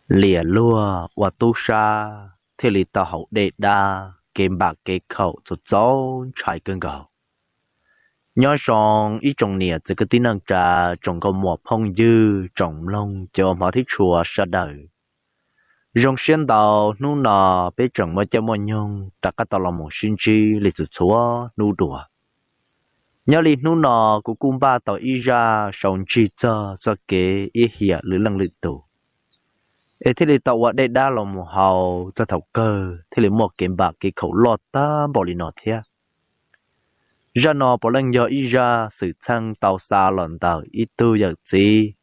Liam luag ua tub sab thiaj li tau haus dej dab kev npam kev khaum txaus txaus ntshai kawg nkaus. Nyob zoo ib tsoom niam txiv kwv tij neej tsa, tsoom nkauj muam phooj ywg, tsoom mloog cov hmov thiab tshua sawv daws. Zoo siab ntau, hnub no peb tseem muaj caij muaj nyoog rov qab tau los mus sib ntsib li txhua txhua hnub dua. Nyob li hnub no kuv kuj npaj tau ib zaj sau ntsig txog txoj kev ib hiam lwm leej lwm tus, es thiaj li tau ua dej dab los mus haus txog thaum kawg thiaj li muaj kev npam kev khaum loj tag npaum li no thiab. Zaj no puav leej yog ib zaj xwm txheej tau xa los ntawm ib tug yawm txiv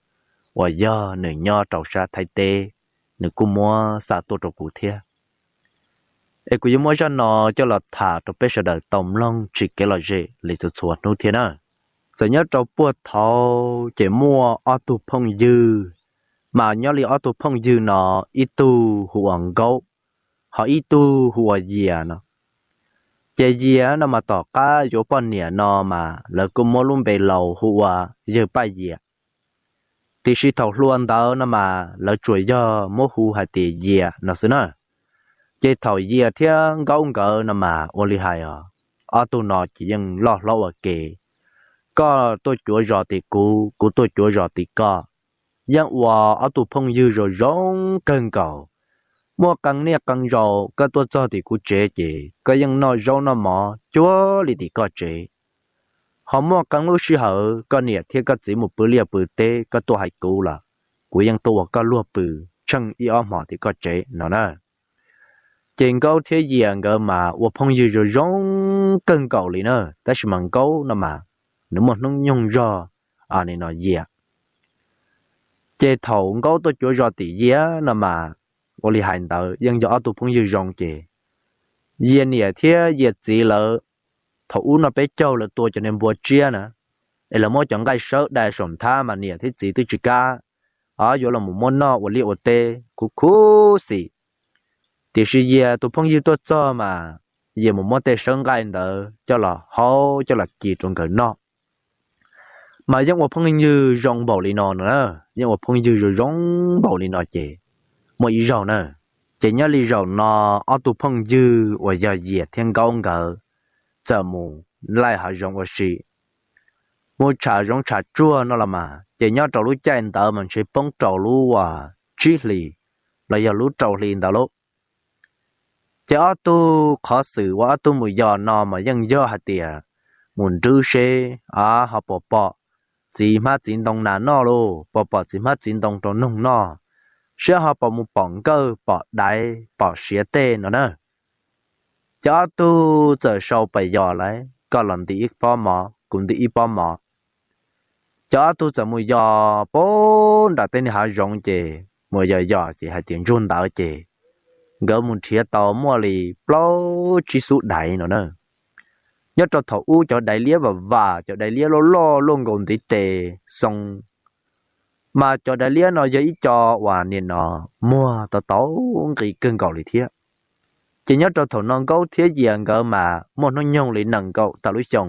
uas yog nws nyob rau sab Thaib teb, nws kuj muab xa tuaj rau kuv thiab. Es kuv yuav muab zaj no coj los tham rau peb sawv daws tau mloog tsim kev lom zem li txhua txhua hnub thiab na. Txawm nyob rau puag thaud ces muaj ob tug phooj ywg, mas nyob li ob tug phooj ywg no ib tug hu ua Nkaub, ho ib tug hu ua Yias no. Ces Yias no mas tom qab yuav poj niam no mas lawv kuj muab lub npe laus hu ua Yawg Paj Yias. Tiam sis thaum hluas ntawd no mas lawv tsuas yog muab hu hais tias Yias no xwb na. Ces thaum Yias thiab Nkaub nkawd no mas ua li hais os, ob tug no ces yeej loj hlob ua ke, koj tuaj cuav zos tim kuv, kuv tuaj cuav zos tim koj. Yeej ua ob tug phooj ywg zoo zoo kawg nkaus. Muaj qee niaj qee zaus koj tuaj txog tim kuv tsev ces koj yeej noj zaub noj mov cuag li tim koj tsev. Ho muaj qee lub sij hawm koj niam thiab koj txiv mus pw liaj pw teb koj tuaj hais kuv los kuv yeej tuaj ua koj luag pw tsheej ib ob hmos tim koj tsev no na. Ces Nkaub thiab Yias nkawd mas ua phooj ywg zoo zoo kawg nkaus li na, tab sis mas Nkaub no mas nws muaj hnub nyoog zog nim no Yias. Ces thaum Nkaub tuaj cuav zos tim Yias no mas ua li hais ntawd yeej yog ob tug phooj ywg zoo ces Yias niam thiab Yias txiv lawv, thaum ub no peb caug lawv tua cov niag npua tsiab na, es lawv muab cov nqaij sawb dai saum nthab mas niam thiab txiv twb tsis kam yuav los mus muab noj ua liaj ua teb khuv khuv xim. Tiam sis Yias tus phooj ywg tuaj txog mas Yias mus muab tej sawb nqaij ntawd coj los haub coj los ci rau nkawd noj. Mas yeej ua phooj ywg zoo npaum li no no, yeej ua phooj ywg zoo zoo npaum li no ces muaj ib zaug na, ces nyob li zaum no ob tug phooj ywg uas yog Yias thiab Nkaub nkawd txawm mus laij hav zoov ua si, mus tsham zoov tsham tsuag no los mas ces nyob rau lub caij ntawd mas ntshe poob rau lub tsib hlis los yog lub rau hli ntawd lauj. Ces ob tug qhov xwm uas ob tug mus yos no mas yeej yog hais tias mus nrwb seb ho puas pom txiv hmab txiv ntoo nas noj lauj, puas pom txiv hmab txiv ntoo rau noog noj, seb ho puas mus pom nkawj pom daiv pom siav tej no na. Ces ob tug txawm sau pais yos lawm, koj los nti ib pob mov kuv nti ib pob mov. Ces ob tug txawm mus yos pem nram tej niag hav zoov ces mus yos yos ces hais tias ntsuag ntawd ces nkawd mus nrhiav tau muaj li plaub tsib xub daiv no na. Nyob rau thaum ub cov daiv liab vam vam, cov daiv liab loj loj luaj nkaus ntiv tes xoo, mas cov daiv liab no yog ib co uas nim no muag tau tau nqi kawg nkaus li thiab. Ces nyob rau thaum no Nkaub thiab Yias nkawd mas muaj hnub nyoog li nees nkaum tawm lub xyoo.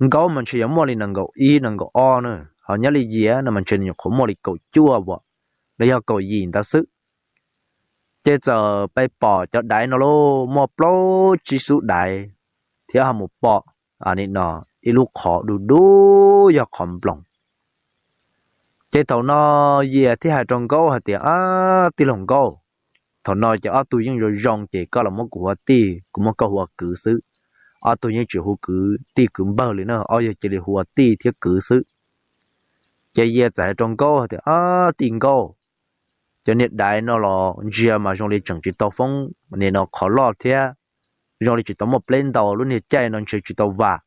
Nkaub mas ntshe yuav muaj li nees nkaum ib nees nkaum ob na, ho nyob li Yias no mas ntshe nws nyuam qhuav muaj li kaum cuaj los yog kaum yim ntawd xwb. Ces txawm pais pom cov daiv no lauj, muaj plaub tsib xub daiv, thiab ho mus pom nim no ib lub qhov du du yog qhov nploos. Ces thaum no Yias thiaj hais rau Nkaub hais tias, Ab, tij laug Nkaub, thaum no ces ob tug yeej zoo zoo ces koj los muab kuv hu ua tij, kuv muab koj hu ua kwv xwb. Ob tug yeej tsis hu kwv tij kwv npawg li na, ob yog cia li hu ua tij thiab kwv xwb. Ces Yias txawm hais rau Nkaub hais tias, Ab, tij Nkaub, cov niag daiv no los ntsia mas zoo li tseem tsis tau foob nim no qhov loj thiab, zoo li tsis tau muaj pleb ntau, lub niag caij no ntshe tsis tau vam.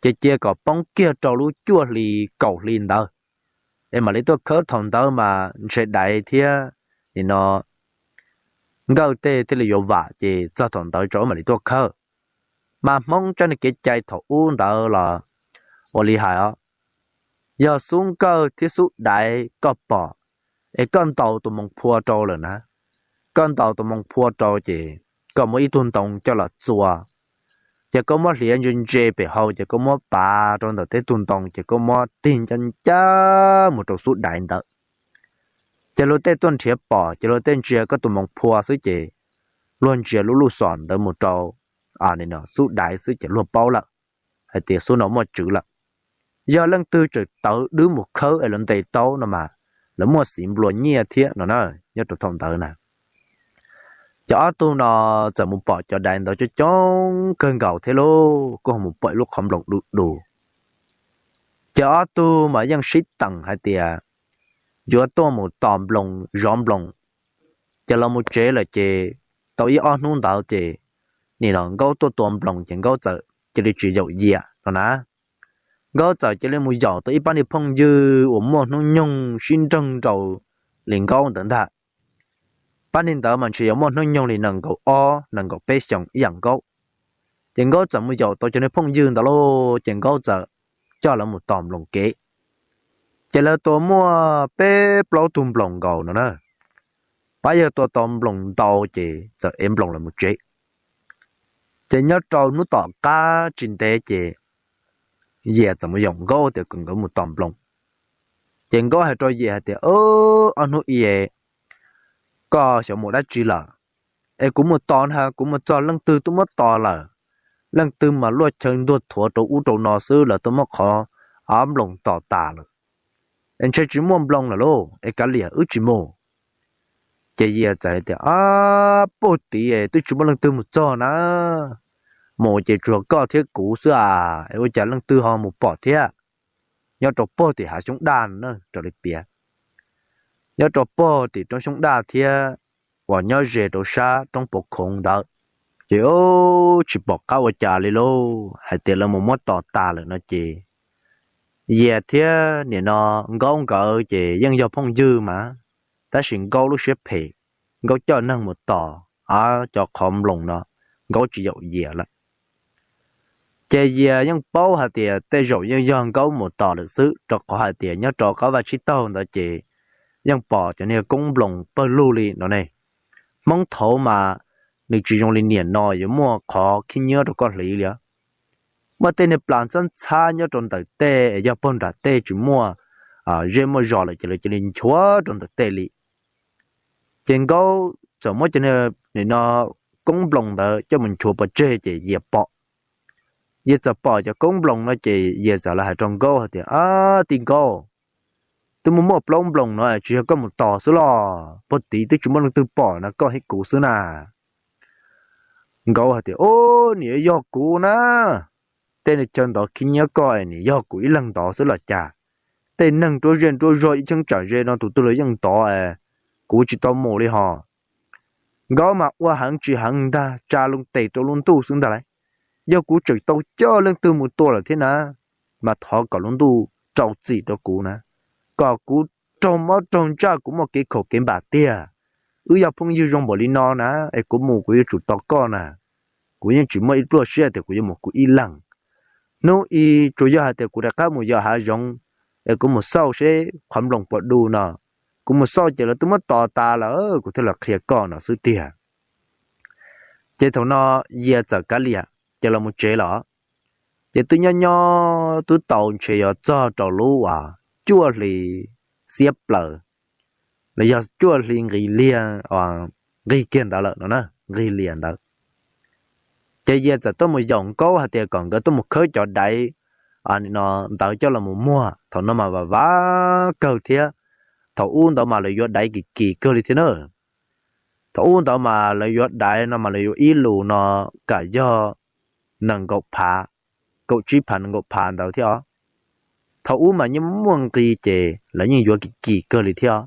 Ces cia kom poob kiag rau lub cuaj hli kaum hli ntawd es mam li tuaj khawb, thaum ntawd mas ntshe daiv thiab nim no nkawj tej thiaj li yuav vam, ces txog thaum ntawd rau mam li tuaj khawb. Mas Hmoob txoj niag kev cai thaum ub ntawd los ua li hais os, yog xub nkawj thiab xub daiv koj pom es koj ntaus tus moos phua rau lawm na, koj ntaus tus moos phua rau ces koj muab ib tug ntoo coj los txua, ces koj muab hliav ntse ntse pem hau ces koj muab pav rau ntawm tej tug ntoo ces koj muab tig ncaj ncaj mus rau xub daiv ntawd. Ces luag tej tuaj nrhiav pom ces luag tej ntsia koj tus moos phua xwb ces luag ntsia lub lub xom ntawd mus rau xub daiv xwb ces luag paub lawm hais tias xub no muaj tswv lawm. Yog leej twg tseem tawv dwb mus khawb es lawv ntes tau no mas lawv muaj xiv nplua nyiaj thiab no na. Nyob rau thaum ntawd na, ces ob tug no txawm mus pom cov daiv ntawd coob coob kawg nkaus thiab lauj, kuj ho mus pom ib lub qhov nploos du du. Ces ob tug mas yeej sib teem hais tias yuav tuaj mus tos nploos zov nploos. Ces los mus tsev lawm ces tau ib ob hnub ntawd ces nim no Nkaub tuaj tua nploos ces Nkaub txawm cia li tsis yaum Yias no na. Nkaub txawm cia li mus yaum tau ib pab niag phooj ywg uas muaj hnub nyoog sib nreeg nraus li Nkaub ntawd ntag. Pab niag ntawd mas ntshe yuav muaj hnub nyoog li nees nkaum ob nees nkaum peb xyoos ib yam Nkaub. Ces Nkaub txawm mus yaum tau cov niag phooj ywg ntawd lauj, ces Nkaub txawm coj lawv mus tos nploos kev. Ces lawv tua muaj peb plaub tug nploos nkaus no na. Pab yawg tua tau nploos ntau ces txawm ev nploos los mus tsev. Ces nyob rau hnub tom qab tsis ntev ces Yias txawm mus yaum Nkaub tias kom nkawd mus tos nploos. Ces Nkaub hais rau Yias hais tias, Ob hnub i koj xyov mus dab tsi lawm, es kuv mus tos na, kuv mus txog leej twg twb muab tos lawm. Leej twg mas luaj chaw ntuag thuav rau ub rau no xwb, lawv twb muab qhov nploos tos tas lawm. Es ntshe tsis muaj nploos lawm lauj, es kav liam wb tsis mus. Ces Yias txawm hais tias, Ab, puag tid twb tsis muaj leej twg mus txog na, mus ces tsuas koj thiab kuv xwb as, es ua cas leej twg ho mus pom thiab? Nyob rau puag tim hav xyoob daj na, raws li piav, nyob rau puag tim roob xyoob daj thiab uas nyob ze rau sab roob Pov Khoov ntawd. Ces tsis pom qab ua cas li lauj, hais tias lawv mus muab tos tas lawm no ces Yias thiab nim no Nkaub nkawd ces yeej yog phooj ywg mas, tab sis Nkaub lub siab phem, Nkaub coj neeg mus tos cov qhov nploos no, Nkaub tsis yaum Yias lawm. Ces Yias yeej paub hais tias tej zaum yeej yog Nkaub mus tos lawm xwb, rau qhov hais tias nyob rau qab vaj tsib taug ntawd ces yeej pom cov niag koob nploos pawg lug li no ne. Hmoob thaud mas nws tsis zoo li niam no yuav muaj qhov khib nyiab rau koj hliv li. Muaj tej niag plas ntxhab ntxhab nyob rau ntawm tej es yog puag nram tej tsis muaj zej muaj zos lawm ces lawv cia li nchuav rau ntawm tej li. Ces Nkaub txawm muab cov niag nim no koob nploos ntawd coj mus nchuav pov tseg ces Yias pom. Yias txawm pom cov koob nploos no ces Yias txawm los hais rau Nkaub hais tias, Ab, tij Nkaub, twb muaj muaj plaub nploos no tsis yog koj mus tos xwb los? Puag tid twb tsis muaj leej twg pom no, koj thiab kuv xwb na. Nkaub hais tias, Ub, nim yog kuv na. Tej chaw ntov khib nyiab koj es nim yog kuv ib leeg ntov xwb los cas? Tej neeg nruab zej nruab zog ib cheeb tsam ze no tus twg los yeej ntov, kuv tsis tau mus li hos. Nkaub mas ua heev tsis heev ntag, tsa loo tes rau lub ntuj xwb ntag lauj. Yog kuv tseem tau coj leej twg mus tua lawm thiab na, mas thov kom lub ntuj rau txim rau kuv na, kom kuv raug mob raug ntsaj, kuv muaj kev khaum kev npam tiag. Wb yog phooj ywg zoo npaum li no na, es kuv mus kuv yuav tsum tos koj na. Kuv yeej tsis muaj ib pluaj siab tias kuv yuav mus kuv ib leeg. Hnub i tsuas yog hais tias kuv rov qab mus yos hav zoov, es kuv mus xauj seb qhov nploos puas du no. Kuv mus xauj ces lawv twb muab tos tas lawm, kuv thiaj los qhia koj no xwb tiag. Ces thaum no Yias txawm kav liam ces los mus tsev lawm. Ces twb nyob nyob twb tau ntshe yuav txog rau lub uas cuaj hli xiab plaws, los yog cuaj hli nqis liag, nqis kiag ntawd lawm no na, nqis lias ntawd. Ces Yias txawm tuaj mus yaum Nkaub hais tias kom nkawd tuaj mus khawb cov daiv no ntawd coj los mus muag. Thaum no mas vam vam kawg thiab, thaum ub ntawd mas lawv yuav daiv kim kim kawg li thiab na. Thaum ub ntawd mas lawv yuav daiv no mas lawv yuav ib lus no kam yog nees nkaum phav, kaum tsib phav nees nkaum phav ntawd thiab os. Thaum ub mas yeej muaj nqi ces lawv yeej yuav kim kim kawg li thiab.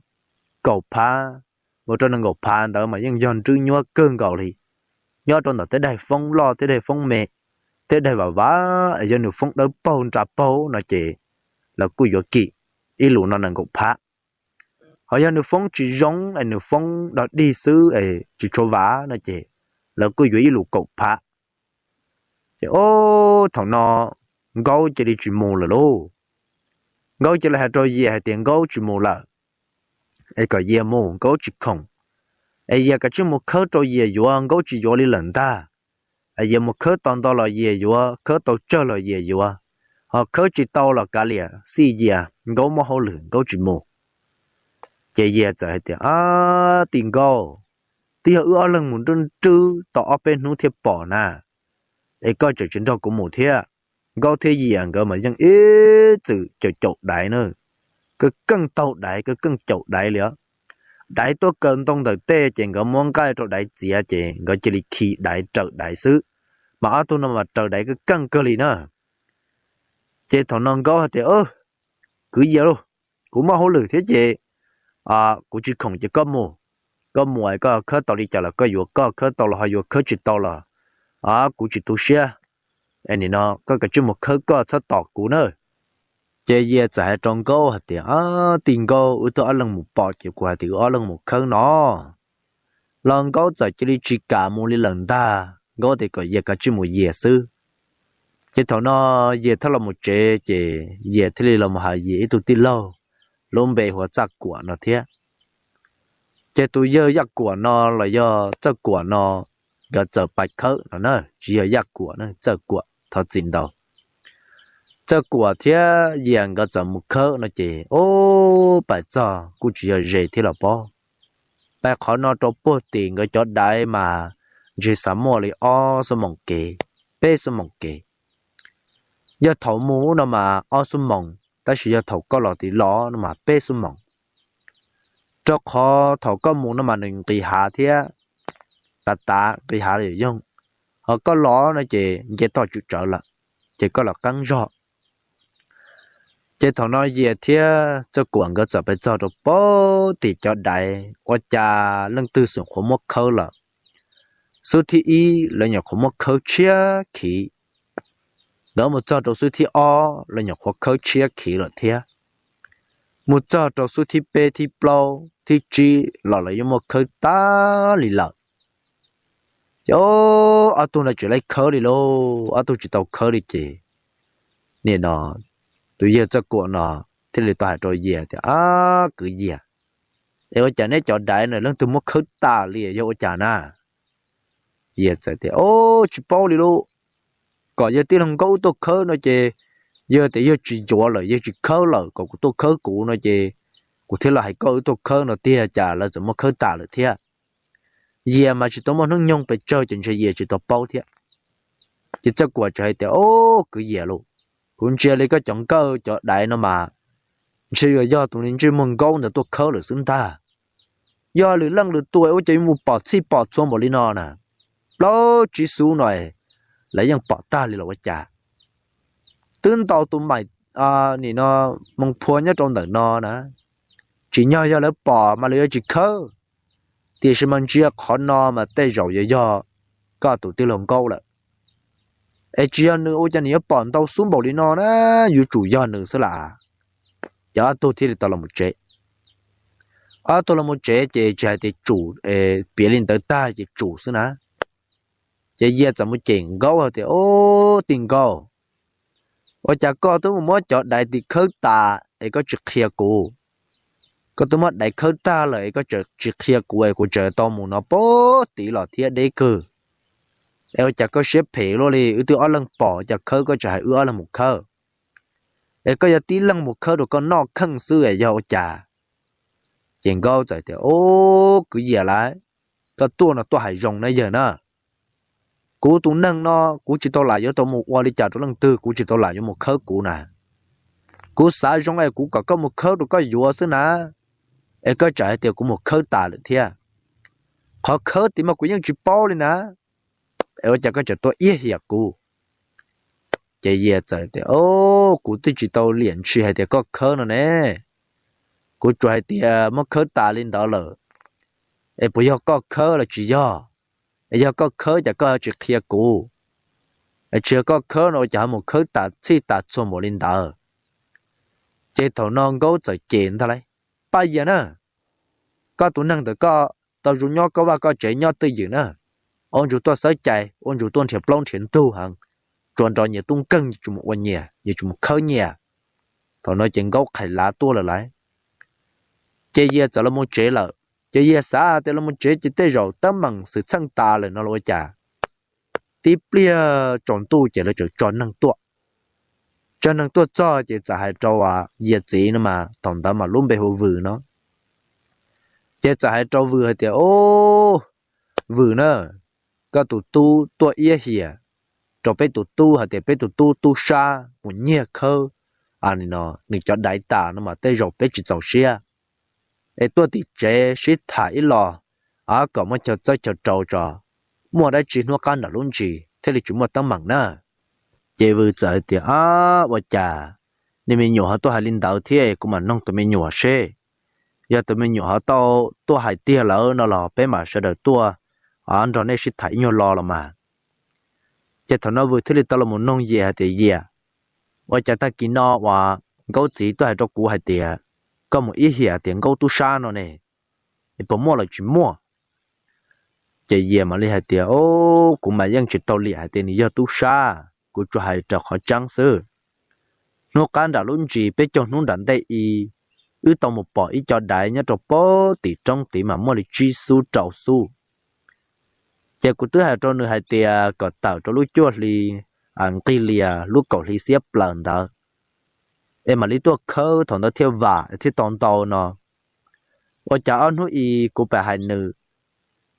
Kaum phav mus rau nees nkaum phav ntawd mas yeej yog nrwb nyuab kawg nkaus li. Nyob rau ntawm tej daim foob loj, tej daim foob me, tej daim vam vam es yog nws foob dawb paug nra paug no ces lawv kuj yuav kim, ib lus no nees nkaum phav. Ho yog nws foob tsis zoo es nws foob dog dig xwb es tsis tshua vam no ces lawv kuj yuav ib lus kaum phav. Ces o, thaum no Nkaub cia li tsis mus lawm lauj. Nkaub cia li hais rau Yias hais tias Nkaub tsis mus lawm, es kom Yias mus, Nkaub tsis khoom. Es Yias kav tsij mus khawb rau Yias yuav, Nkaub tsis yuav li lawm ntag. Yias mus khawb tau ntau los Yias yuav, khawb tau tsawg los Yias yuav, ho khawb tsis tau los kav liam xij Yias, Nkaub muaj hauj lwm Nkaub tsis mus. Ces Yias txawm hais tias, Ab, tij Nkauj, twb yog wb ob leeg mus nrwb nrwb tau ob peb hnub thiaj pom na, es koj tseem tsis nrog kuv mus thiab. Nkauj thiab Yias nkawd mas yeej ib txwm caum caum daiv na, kawg keej taug daiv, kawg keej caum daiv li os. Daiv tuaj kaw ntoo ntawm tej ces nkawd muab nqaij rau daiv txiav ces nkawd cia li khi daiv raws daiv xwb, mas ob tug no mas raws daiv kawg keej kawg li na. Ces thaum no Nkauj hais tias, Kwv Yias lauj, kuv muaj hauj lwm thiab ces kuv tsis khoom ces koj mus, koj mus es koj khawb tau li cas los koj yuav, koj khawb tau los ho yuav, khawb tsis tau los kuv tsis tu siab. Nim no koj kav tsij mus khawb koj txhob tos kuv na. Ces Yias txawm hais rau Nkauj hais tias, Tij Nkauj, wb twb ob leeg mus pom ces kuv hais tias wb ob leeg mus khawb no los Nkauj txawm cia li tsis kam mus li lawm ntag. Nkauj tias kom Yias kav tsij mus Yias xwb. Ces thaum no Yias thiaj los mus tsev ces Yias thiaj li los mus hais Yias ib tug tij laug lub npe hu ua Txaj Kuam no thiab. Ces tus yawg Yaj Kuam no los yog Txawj Kuam no, nkawd txawm pais khawb no na, tsis yog Yaj Kuam na, Txawj Kuam, thov txim ntau. Txawj Kuam thiab Yias nkawd txawm mus khawb no ces, o, pais txog kuj tsis yog ze thiab los pob. Pais qhov no rau puag tim nkawd cov daiv mas ntshe xav muaj li ob xuab moos kev, peb xuab moos kev. Yog thaum mus no mas ob xuab moos, tab sis yog thaum koj los tim los no mas peb xuab moos. Rau qhov thaum koj mus no mas nws nqis hav thiab, tav tav nqis hav li yoog, ho koj los no ces nce toj tswm tsawv lawm, ces koj los qeeb zog. Ces thaum no Yias thiab Txawj Kuam nkawd txawm pais txog rau puag tim cov daiv, ua cas leej twg xum qhuav muab khawb lawm. Xub thib ib lawv nyuam qhuav muab khawb tshiab khiv, nkawd mus txog rau xub thib ob lawv nyuam qhuav khawb tshiab khiv lawm thiab. Mus txog rau xub thib peb thib plaub thib tsib los lawv yeej muab khawb tag li lawm. Ces ob tug no tsis laib khawb li lauj, ob tug tsis tau khawb li ces nim no tus yawg Txawj Kuam no thiaj li tau hais rau Yias tias, Ab, kwv Yias, es ua cas neb cov daiv no leej twg muab khawb tas li yog ua cas na? Yias txawm tias, O, tsis paub li lauj, kom yawg tij laug Nkauj wb tuaj khawb no ces yawg tias yawg tsis yuav lawm, yawg tsis khawb lawm, kom kuv tuaj khawb kuv no ces kuv thiaj los hais koj wb tuaj khawb no tiag, cas lawv txawm muab khawb tas lawm thiab. Yias mas tsis tau muaj hnub nyoog pes tsawg ces ntshe Yias tsis tau paub thiab. Ces Txawj Kuam txawm hais tias, O, kwv Yias lauj, kuv ntsia li koj cov nkawj cov daiv no mas ntshe yuav yog tus niag ntsej muag Nkauj ntawd tuaj khawb lawm xwb ntag. Yog lwm leej lwm tus ua cas yuav mus pom txhij pom txhua npaum li no na? Plaub tsib xub no lawv yeej pom tag li los ua cas? Twb ntau tus maim, nim no, moos phua nyob rau ntawm no na, tsim nyog yog lawv pom mas lawv yuav tsis khawb, tiam sis mas ntsia qhov no mas tej zaum yuav yog koj tus tij laug Nkauj lawm. Es tsis yog nws ua cas nws yuav pom ntau xub npaum li no na, yuav tsum yog nws xwb las. Ces ob tug thiaj li tau los tsev. Ob tug los mus tsev ces tsis hais tias tsum, piav li ntawd tag ces tsum xwb na. Ces Yias txawm mus cem Nkauj hais tias, O, tij Nkauj, ua cas koj twb mus muab cov daiv tim khawb tas es koj tsis qhia kuv? Koj twb muab daiv khawb tag lawm es koj tsis qhia kuv es kuv tseem tau mus no puag tid los thiab deb kawg. Es ua cas koj siab phem luaj li, wb twb ob leeg pom cas khawb koj tsis hais wb ob leeg mus khawb? Es koj yog tib leeg mus khawb rau koj noj kheej xwb es yog ua cas? Ces Nkauj txawm tias, O, kwv Yias lauj, koj tuaj no tuaj hais zoo na yawg na. Kuv tus neeg no kuv tsis tau lam yuav tau mus ua li cas rau leej twg, kuv tsis tau lam yuav mus khawb kuv na. Kuv xav zoo es kuv kom koj mus khawb rau koj yuav xwb na, es koj tseem hais tias kuv mus khawb tas lawm thiab. Qhov khawb tid mas kuv yeej tsis paub li na, es ua cas koj tseem tuaj iab hiam kuv? Ces Yias txawm tias, O, kuv twb tsis tau liam ntshis hais tias koj khawb no ne. Kuv tsuas hais tias muab khawb tas li ntawd lawm, es puas yog koj khawb los tsis yog? Es yog koj khawb cas koj tsis qhia kuv? Es tsis yog koj khawb no ua cas ho mus khawb tas txhij tas txhua npaum li ntawd? Ces thaum no Nkauj txawm cem ntag lauj, Paj Yias na, koj tus neeg ntawm koj tau zoo nyob koj vaj koj tsev nyob twj ywm na, ua ntsug tuaj xawb cai, ua ntsug tuaj nrhiav plaub nrhiav ntug heev, tsuas nrog nyias tub nkeeg, yuav tsum mus ua nyias, yuav tsum mus khawb nyias. Thaum no ces Nkauj qhais lav tuaj lawm lauj. Ces Yias txawm los mus tsev lawm. Ces Yias xav tias los mus tsev ces tej zaum teeb meem xwm txheej tas lawm no los ua cas, tib pliag tsaus ntuj ces lawv tseem tso neeg tuaj. Tso neeg tuaj txog ces txawm hais rau Yias txiv no mas thaum ntawd mas lub npe hu Vws no. Ces txawm hais rau Vwm hais tias, Ub, Vwm na, koj tus tub tuaj iab hiam rau peb tus tub hais tias peb tus tub tub sab mus nyiag khawb no nws cov daiv tas no mas tej zaum peb tsis txaus siab. Es tuaj tim tsev sib tham ib los, kom muaj chaw txawb chaw rau tso, muaj dab tsi hnub qab nram lub ntsis thiaj li tsis muaj teeb meem na. Ces Vwm txawm hais tias, Ab, ua cas niag me nyuam ho tuaj hais li ntawd thiab, kuv mam noog tus me nyuam seb. Yog tus me nyuam ho tau tuaj hais tiag lawm no los peb mam sawv daws tuaj nrog nej sib tham ib nyuag lo los mas. Ces thaum no Vwm thiaj li tau los noog Yias hais tias, Yias, ua cas tag kis no uas Nkaub txiv tuaj hais rau kuv hais tias koj mus ib hiam tias Nkaub tub sab no ne, puas muaj los tsis muaj? Ces Yias mam li hais tias, Ub, kuv mas yeej tsis tau liam hais tias nws yog tub sab, kuv tsuas hais raws qhov tseeb xwb. Hnub qab nram lub ntsis peb caug hnub nram ntej i, wb tau mus pom ib co daiv nyob rau pem tim roob tid mas muaj li tsib xub rau xub. Ces kuv twb hais rau nws hais tias kom tawm rau lub cuaj hli nqig lias lub kaum hli xiab plaws ntawd, es mam li tuaj khawb thaum ntawd thiaj vam thiaj tau ntau no. Ua cas ob hnub i kuv pab hais nws,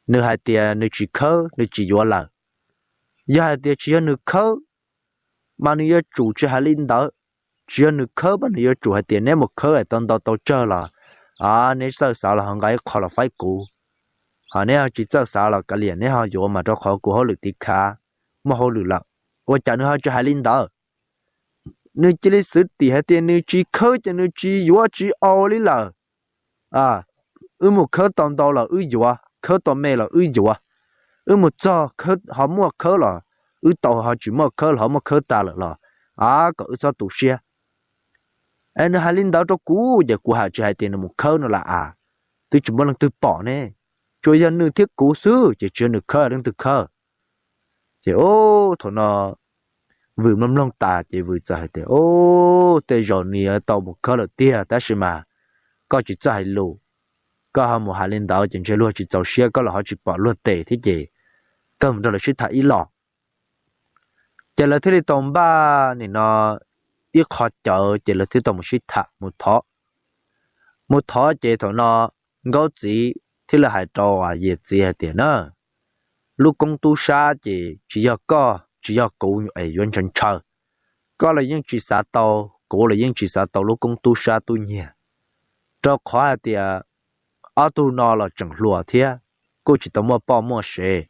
nws hais tias nws tsis khawb, nws tsis yuav lawm. Yog hais tias tsis yog nws khawb mas nws yuav tsum tsis hais li ntawd. Tsis yog nws khawb mas nws yuav tsum hais tias neb mus khawb es tau ntau tau tsawg los neb txawj xav los ho nqa ib qho los faib kuv, ho neb ho tsis txawj xav los kav liam, neb ho yuav mas rau qhov kuv hauj lwm tiv khav, muaj hauj lwm lawm. Ua cas nws ho tsis hais li ntawd? Nws cia li xwv tim hais tias nws tsis khawb ces nws tsis yuav tsis au li lawm. Wb mus khawb tau ntau los wb yuav, khawb tau me los wb yuav. Wb mus txog ho muaj khawb los wb tau, ho tsis muaj khawb los ho muaj khawb tas lawm los, a, kom wb txhob tu siab. Es nws hais li ntawd rau kuv ces kuv hais tsis hais tias nws mus khawb no las as, twb tsis muaj leej twg pom ne. Tsuas yog nws thiab kuv xwb ces tsis yog nws khawb leej twg khawb. Ces ub, thaum no Vwm mloog mloog tas ces Vwm txawm hais tias, Ub, tej zaum nws yuav tau mus khawb lawm tiag, tab sis mas koj tsis txawj hais lus. Koj ho mus hais li ntawd ces ntshe luag tsis txaus siab, koj los ho tsis pom luag tes thiab ces koj mus nrog lawv sib tham ib los. Ces lawv thiaj li tau npaj nim no ib qho cawv ces lawv thiaj tau mus sib tham mus thov. Mus thov ces thaum no Nkaub txiv thiaj li hais rau Yias txiv hais tias na, lub koob tub sab ces tsis yog koj tsis yog kuv es yuav ntshaw ntshaw. Koj los yeej tsis xav tau, kuv los yeej tsis xav tau lub koob tub sab tub nyiag, rau qhov hais tias ob tug no los tseem hluas thiab, kuj tsis tau muaj poj muaj sev.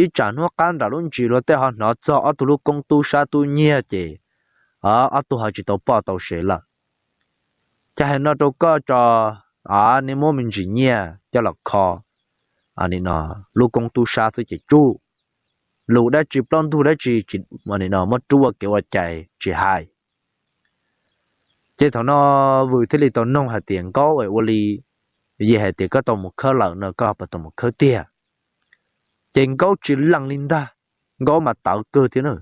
Ib tsam hnub qab nram lub ntsis luag tej ho hnov txog ob tug lub koob tub sab tub nyiag ces ob tug ho tsis tau poj tau sev lawm. Ces hais no rau koj tso, neb muab me ntsis nyiaj coj los kho lub koob tub sab xwb ces tsum. Lus dab tsi plaub ntug dab tsi muab rub ua kev ua cai tsis hais. Ces thaum no Vwm thiaj li tau noog hais tias, Nkaub, ua li Yias hais tias koj tau mus khawb lawm no koj puas tau mus khawb tiag? Ces Nkaub tsis lees li ntag. Nkaub mas tawv kawg thiab na.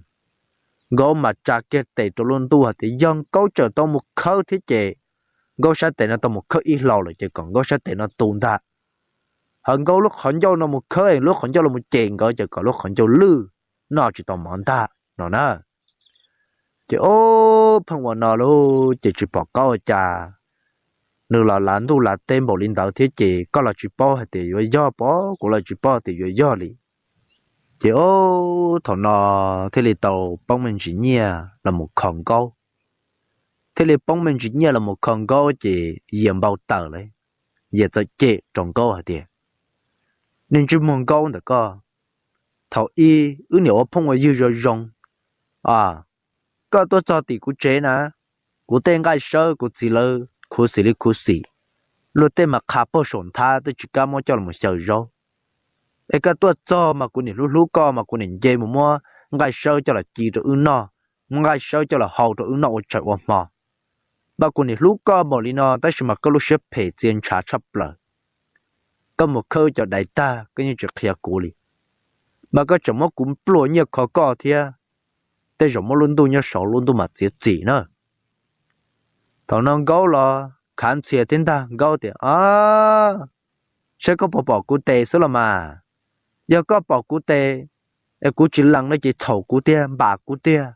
Nkaub mas tsa kiag tes rau lub ntuj hais tias yog Nkaub tseem tau mus khawb thiab ces Nkaub sab tes no tau mus khawb ib hlo lawm ces kom Nkaub sab tes no tu ntag. Ho Nkaub lub qhov ncauj no mus khawb es lub qhov ncauj los mus cem nkawd ces kom lub qhov ncauj lwj, noj tsis tau mov ntag no na. Ces ob pheej ua no lauj ces tsis pom qab ua cas, nws los lav ntuj lav teb npaum li ntawd thiab ces koj los tsis paub hais tias yuav yog pom, kuv los tsis paub tias yuav yog li. Ces ob thaum no thiaj li tau poob me ntsis nyiaj los mus kho Nkaub. Thiaj li poob me ntsis nyiaj los mus kho Nkaub ces Yias npau taws lawm, Yias txawm cem rau Nkaub hais tias, Niag ntsej muag Nkaub ntawm koj, thaum ub wb niam ua phooj ua ywg zoo zoo, koj tuaj txog tim kuv tsev na, kuv tej nqaij sawb kuv txiv lawv khuv xim li khuv xim, luag tej mas qha pag saum nthab twb tsis kam muab coj los xyaw zaub. Es koj tuaj txog mas kuv niam hlub hlub koj mas kuv niam nce mus muab nqaij sawb coj los ci rau wb noj, muab nqaij sawb coj los hau rau wb noj ua tsawg ua hmo. Mas kuv niam hlub koj npaum li no tab sis mas koj lub siab phem txia ntshav tshaj plaws. Koj mus khawb cov dais tag koj yeej tsis qhia kuv li, mas koj tseem muab kuv nplua nyiaj kho koj thiab. Tej zaum muab lub ntuj nyob saud lub ntuj mas txiav txim na. Thaum no Nkaub los khav ntxhias thiab ntag, Nkaub tias, Ab, saib koj puas pom kuv tes xwb los mas. Yog koj pom kuv tes es kuv tsis lees no ces txhaum kuv tiag, npam kuv tiag.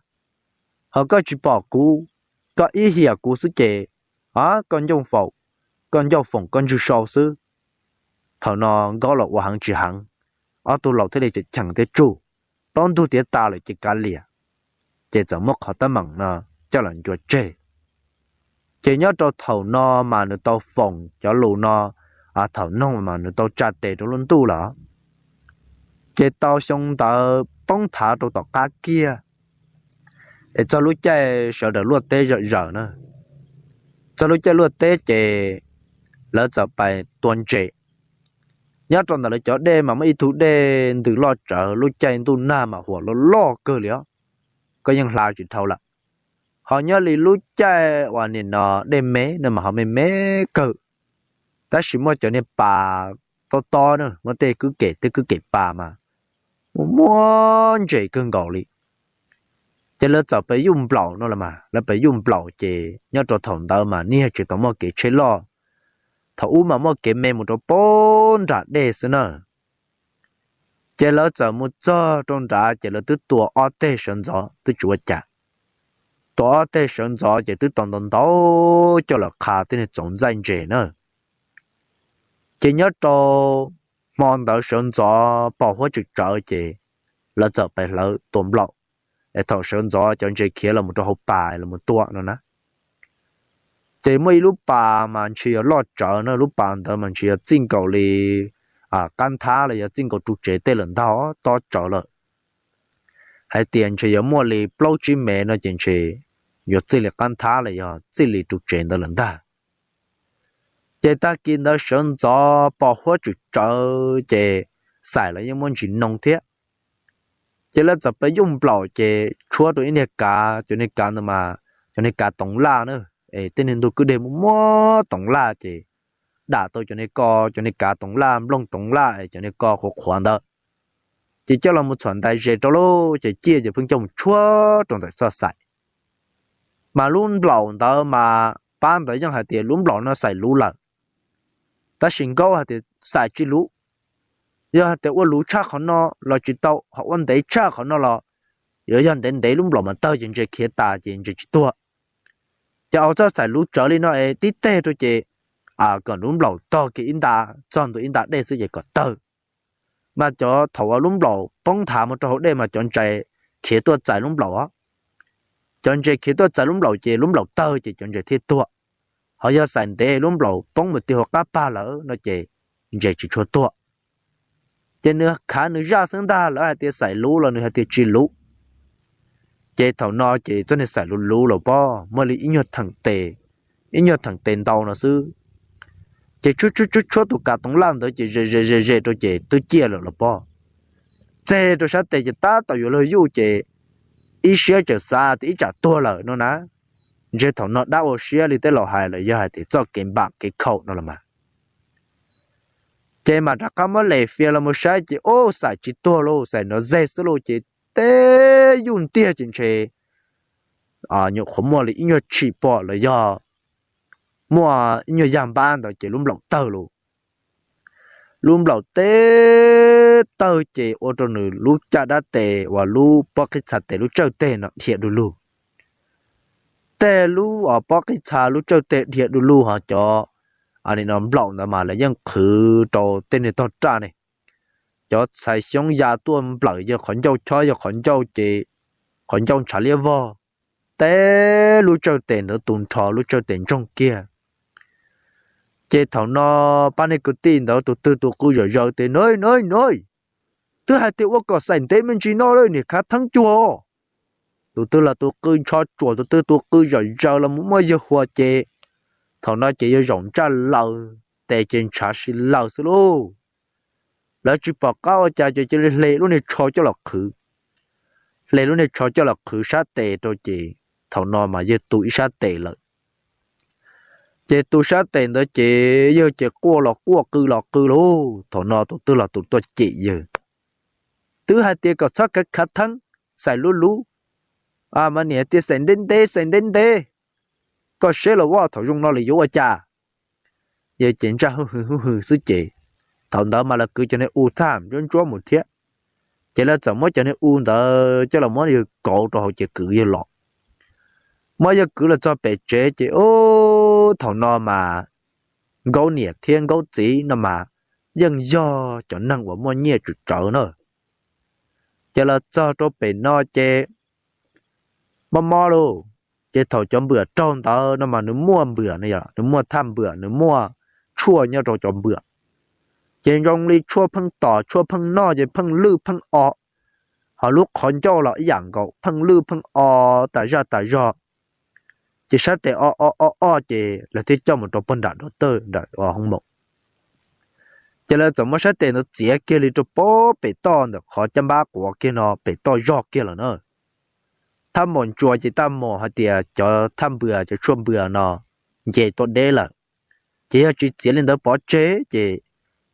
Ho koj tsis pom kuv, koj ib hiam kuv xwb ces, a, koj ncauj foom, koj ncauj foom koj ntswg sau xwb. Thaum no Nkaub los ua heev tsis heev, ob tug laus thiaj li cheem thiab tsuj, paub ntug tiav tas lawm ces kav liam, ces txawm muab qhov teeb meem no coj los ncua tseg. Ces nyob rau thaum no mas nws tau foom cov lus no, thaum noog mas nws tau tsa tes rau lub ntuj lawm. Ces tau xyoo ntawd poob thav rau tom qab kiag, es txog lub caij sawv daws luaj teb zom zaws na, txog lub caij luaj teb ces lawv txawm pais tua ntses. Nyob rau ntawm lawv cov dej mas muaj ib tug dej ntws loj tsawv, lub caij ntuj nag mas huam loj loj kawg li os, koj yeej hla tsis dhau lawm. Ho nyob li lub caij uas nim no dej me no mas ho me me kawg, tab sis muaj cov niag pas tob tob na, muaj tej kwj kem tej kwj kem pas mas muaj muab ntses kawg nkaus li. Ces lawv txawm pais yuj nplaum no los mas, lawv pais yuj nplaum ces nyob rau thaum ntawd mas niag tsis tau muaj kev tsheb loj, thaum ub mas muaj kev me mus rau pab nram dej xwb na. Ces lawv txawm mus txog rau nrad ces lawv twb tua ob teg sawv ntxov twb tsis ua cas. Tua ob teg sawv ntxov ces twb tau ntau ntau coj los qha tej niag txoov ntxaij ntses na. Ces nyob rau hmo ntawd sawv ntxov pos huab tsawm tsawv ces lawv txawm pais hlawv tua nplaum, es thaum sawv ntxov cov ntses khiav los mus rau hauv pas los mus tua no na. Ces muaj ib lub pas mas ntshe yog loj tsawv na, lub pas ntawd mas ntshe yog txij nkaus li qab nthab los yog txij nkaus ru tsev tej lawm ntag, tob tsawv lawm. Hais tias ntshe yuav muaj li plaub tsib mev no ces ntshe yuav txij li qab nthab los yog txij li ru tsev ntawd lawm ntag. Ces tag kis ntawd sawv ntxov pos huab tsawm tsawv ces xaim los yeej muab ntsis noo thiab. Ces lawv txawm pais yuj nplaum ces tshuab rau ib niag kav, cov niag kav ntawd mas cov niag kav toov laj na, es tej niag ntug kwj deg muaj muab toov laj ces dam tau cov niag ko, cov niag kav toov laj, nplooj toov laj es cov niag ko qhuav qhuav ntawd. Ces coj los mus txhuam ntais ze rau lauj, ces ciaj ces pheej coj mus tshuab rau ntawm txoj xaim. Mas lub nplaum ntawd mas pab ntawd yeej hais tias lub nplaum no xaim luv lawm, tab sis Nkaub hais tias xaim tsis luv. Yog hais tias ua luv tshaj qhov no los tsis tau, ho ua ntev tshaj qhov no los yuav yog ntev ntev lub nplaum mas tawg ces ntses khiav tas ces ntses tsis tuag. Ces ua txoj xaim luv tsawv li no es tib teg rau ces kom lub nplaum tog kiag ib nta, txog ntua ib nta dej xwb ces kom tawg. Mas cov thaum uas lub nplaum poob nthav mus rau hauv dej mas cov ntses khiav tuaj txais lub nplaum os. Cov ntses khiav tuaj txais lub nplaum ces lub nplaum tawg ces cov ntses thiaj tuag. Ho yog xaim ntev lub nplaum poob mus ti hauv qab pag lawm no ces ntses tsis tshua tuag. Ces nws khav nws zaj xwb ntag, lawv hais tias xaim luv los nws hais tias tsis luv. Ces thaum no ces txoj niag xaim luv luv los pob muaj li ib nyuag theem tes, ib nyuag theem tes ntau no xwb. Ces tshuab tshuab tshuab tshuab tus kav toov laj ntawd ces ze ze ze ze rau ces twb ciaj lawm los pob. Txeg rau sab tes ces tab tom yuav luag yuj ces ib siab txawm xav tias ib tsam tuag lawm no na. Ntshe thaum no dab ua siab li tej laus hais los yog hais tias txoj kev npam kev khaum no los mas. Ces mam rov qab muab les fias los mus saib ces ub xaim tsis tuag lauj, xaim nrov zeg xwb lauj, ces teb yuj ntiag ces ntshe nyuam qhuav muaj li ib nyuag tshim pom los yog muaj ib nyuag yag npab ntawd ces lub nplaum tawg lauj. Lub nplaum teb tawg ces ua rau nws lub caj dab tes uas lub pob qij txha tes lub tsawj teg no dhia du lug. Tej lub pob qij txha lub tsawj teg dhia du lug ho cov nplaum ntawd mas lawv yeej qhwv rau tej niag tog raj ne. Cov txhais xyoob ya tuaj nplawm yawg qhov ncauj chob yawg qhov ncauj ces qhov ncauj ntshav liab vog, teb lub tsawj tes ntawd tu nrho lub tsawj tes ntsoog kiag. Ces thaum no pab niag kwv tij ntawd tus twg tus qw zom zaws tias na na na, twb hais tias ua kom xaim ntev me ntsis no lawm niam khav theeb cuag. Tus twg los tus qw ntsho tsuam, tus twg tus qw zom zaws los mus muaj yawg huas ces thaum no ces yawg zaum ntsaj laws, tes ces ntshav si laws xwb lauj. Lawv tsis pom qab ua cas ces cia li hle lub niag tsho coj los qhwv. Hle lub niag tsho coj los qhwv sab tes rau ces thaum no mas yawg tu ib sab tes lawm. Ces tu sab tes ntawd ces yawg ces quaj los quaj qw los qw lauj. Thaum no tus twg los tus tuaj cem yawg, twb hais tias kom txhob khav khav theeb, xaim luv luv, mas niam tias xaim ntev ntev xaim ntev ntev, koj seb los vaj thaum zoo no lawm yuav ua cas. Yawg ces ntsaj hwj hwm hwj hwm xwb ces thaum ntawd mas lawv kwv cov niag u thaj ntsuab ntsuab mus thiab. Ces lawv txawm muab cov niag u ntawd coj los muab yawg kauv rau hauv ces kwv yawg los. Muab yawg kwv los txog pem tsev ces ub thaum no mas Nkaub niam thiab Nkaub txiv no mas yeej yog cov neeg uas muaj nyiaj tsawv tsawv na. Ces los txog rau pem no ces mob mob lauj, ces thaum cov npwam raug ntawd no mas nws muaj npwam no, nws muaj thaj npwam, nws muaj tshuaj nyob rau cov npwam. Ces zoo li tshuaj pheej tom tshuaj pheej noj ces pheej lwj pheej o, ho lub qhov ncauj los ib yam nkaus pheej lwj pheej o tas zaj tas zog. Ces sab tes o o o o ces lawv thiaj coj mus rau pog nram dov tawj nram hoob maum. Ces lawv txawm muab sab tes ntawd txiav kiag li rau pem toj ntawm qhov caj npab quav kiag no pem toj zog kiag lawm na. Thaj maum ntsuas ces thaj maum hais tias cov thaj npwam cov tshuaj npwam no nce tuaj deb lawm, ces yog tsis txiav li ntawd pov tseg ces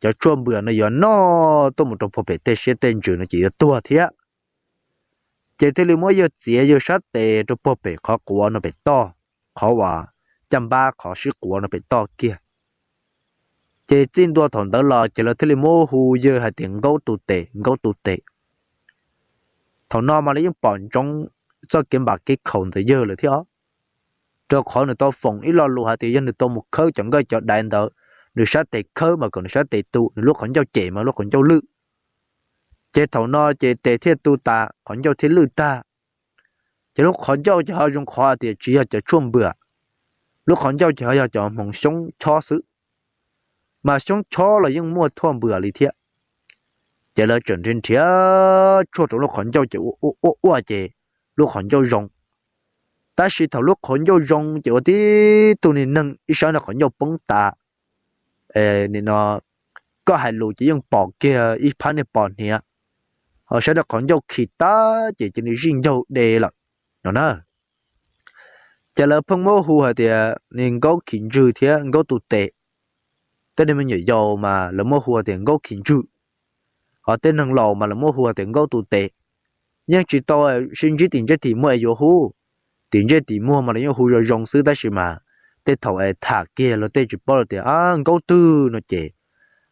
cov tshuaj npwam no yuav noj tuaj mus rau pog pem tej siab tej ntsws no ces yuav tuag thiab. Ces thiaj li muab yawg txiav yawg sab tes rau pog pem qhov quav no pem toj, qhov uas caj npab qhov sib quav no pem toj kiag. Ces txij ntua thaum ntawd los ces lawv thiaj li muab hu yawg hais tias Nkaub tus tes, Nkaub tus tes. Thaum no mas lawv yeej pom ntsoov txoj kev npam kev khaum ntawm yawg lawm thiab, rau qhov nws tau foom ib lo lus hais tias yog nws tau mus khawb cov nqaij cov daiv ntawd, nws sab tes khawb mas kom nws sab tes tu, nws lub qhov ncauj cem mas lub qhov ncauj lwj. Ces thaum no ces tes thiaj tu tas, qhov ncauj thiaj lwj tag. Ces lub qhov ncauj ces ho zoo qhov tias tsis yog cov tshuaj npwam, lub qhov ncauj ces ho yog cov hmoov xyoob chob xwb. Mas xyoob chob los yeej muaj tshuaj npwam li thiab. Ces lawv tseem nrhiav nrhiav tshuaj rau lub qhov ncauj ces ua ua ua ces lub qhov ncauj zoo. Tab sis thaum lub qhov ncauj zoo ces ua tib tug niag neeg ib sab niag qhov ncauj poob tas, nim no koj hais lus ces yeej pom kiag ib phab niag pos hniav, ho sab niag qhov ncauj khi tag ces cia li zij ncaug de lawm no na. Ces lawv pheej muab hu hais tias niag Nkaub khi ntswg thiab Nkaub tus tes. Tej niag me nyuam yaus mas lawv muab hu tias Nkaub khi ntswg, ho tej neeg laus mas lawv muab hu tias Nkaub tus tes. Yeej tsis tau sib ntsib tim ntsej tim muag es yuav hu, tim ntsej tim muag mas lawv yeej hu zoo zoo xwb tab sis mas tej thaum es tham kiag luag tej tsis paub lawm tias Nkaub twg no ces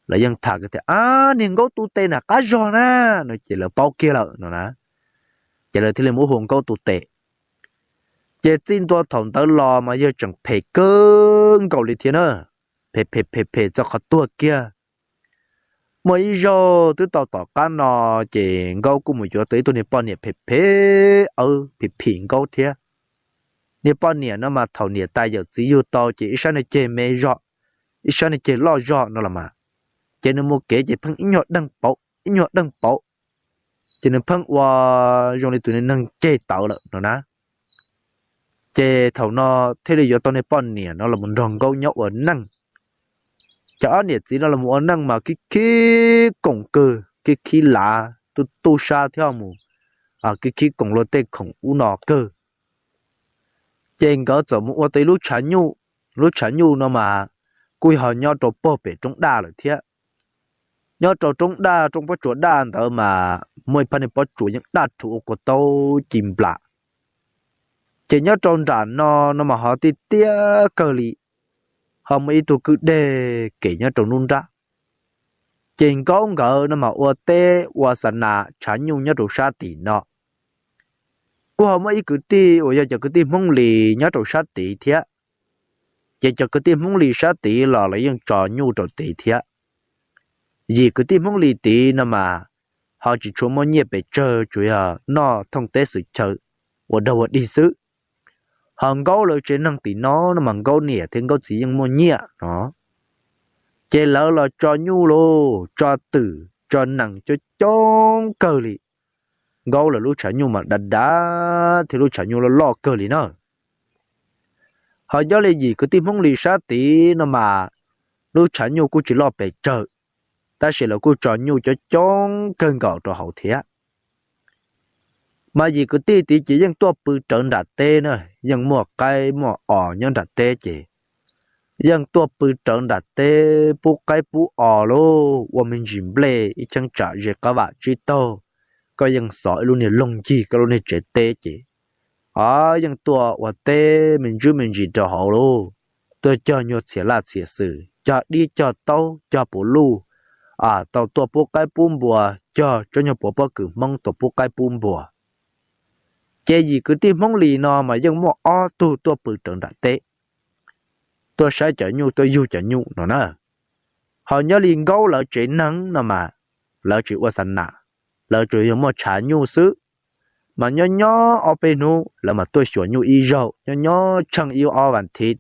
lawv yeej tham kiag tias a, niag Nkaub tus tes na qab zog na no ces lawv paub kiag lawm no na. Ces lawv thiaj li muab hu Nkaub tus tes. Ces txij ntua thaum ntawd los mas yawg tseem phem kawg nkaus li thiab na, phem phem phem phem txog qhov tuag kiag. Muaj ib zaug twb tau tom qab no, ces Nkaub kuj mus yuav tau ib tug niag poj niam phem phem, aw, phim phim Nkaub thiab. Niag poj niam no mas thaum niam tais yawm txiv yug tau ces ib sab niag ceg me zog, ib sab niag ceg loj zog no los mas, ces nws mus kev ces pheej ib nyuag deeg pauv ib nyuag deeg pauv, ces nws pheej ua zoo li tus neeg ceg tawv lawm no na. Ces thaum no thiaj li yuav tau niag poj niam no los nrog Nkaub nyob ua neej. Ces ob niam txiv no los ua neej mas khib khib koom kawg, khib khib lav tu tu sab thiab mus, khib khib koom luag tej khoom ub no kawg. Ces nkawd txawm mus ua tau ib lub tshav nyuj, lub tshav nyuj no mas kuj yog nyob rau pog pem roob daj lawm thiab. Nyob rau roob daj, roob pob tsuas daj ntawd mas muaj ib phab niag pob tsuas yeej daj rhuv ua kua taub ci nplas. Ces nyob rau nram no, no mas ho tiaj tiaj kawg li, ho muaj ib tug kwj deg kem nyob rau nruab nrab. Ces Nkaub nkawd no mas ua teb ua xa nas tshav nyuj nyob rau sab tim no. Kuj ho muaj ib kwv tij uas yog cov kwv tij Hmoob Lis nyob rau sab tid thiab. Ces cov kwv tij Hmoob Lis sab tid los lawv yeej tso nyuj rau tid thiab. Yim kwv tij Hmoob Lis tid no mas ho tsis tshua muaj nyiaj pes tsawg, tsuas yog noj thooj teb xwm chaw ua dog ua dig xwb. Ho Nkaub lawv tsev neeg tim no no mas Nkaub niam thiab Nkaub txiv yeej muaj nyiaj no. Ces lawv los tso nyuj lauj, tso twm tso nees coob coob kawg li. Nkaub lawv lub tshav nyuj mas dav dav thiab lub tshav nyuj loj loj kawg li na. Ho nyob li yim kwv tij Hmoob Lis sab tid no mas lub tshav nyuj kuj tsis loj pes tsawg, tab sis lawv kuj tso nyuj coob coob kawg nkaus rau hauv thiab. Mas yim kwv tij tid ces yeej tuaj pw rawv nram teb na, yeej muaj qaib muaj os nyob nram teb ces yeej tuaj pw rawv nram teb pub qaib pub os lauj, ua me ntsis nplej ib cheeb tsam ze qab vam tsib taug, koj yeej xov ib lub niag loog ncig koj lub niag tsev teb ces, o, yeej tuaj ua teb me ntsis me ntsis rau hauv lauj. Tuaj cog nyuag txhiam laj txhiam xwm, cog dib cog taub cog puav luj, tau tuaj pub qaib pub npua, cog tsob nyuag puav pob kws Hmoob tuaj pub qaib pub npua. Ces yim kwv tij Hmoob Lis no mas yeej muaj ob tug tuaj pw rawv nram teb, tuaj saib cov nyuj tuaj yug cov nyuj no na. Ho nyob li Nkaub lawv tsev neeg no mas lawv tsis ua xa nam, lawv tsuas yog muaj tshav nyuj xwb. Mas nyob nyob ob peb hnub lawv mam tuaj xyuas nyuj ib zaug, nyob nyob tsheej ib ob vas thiv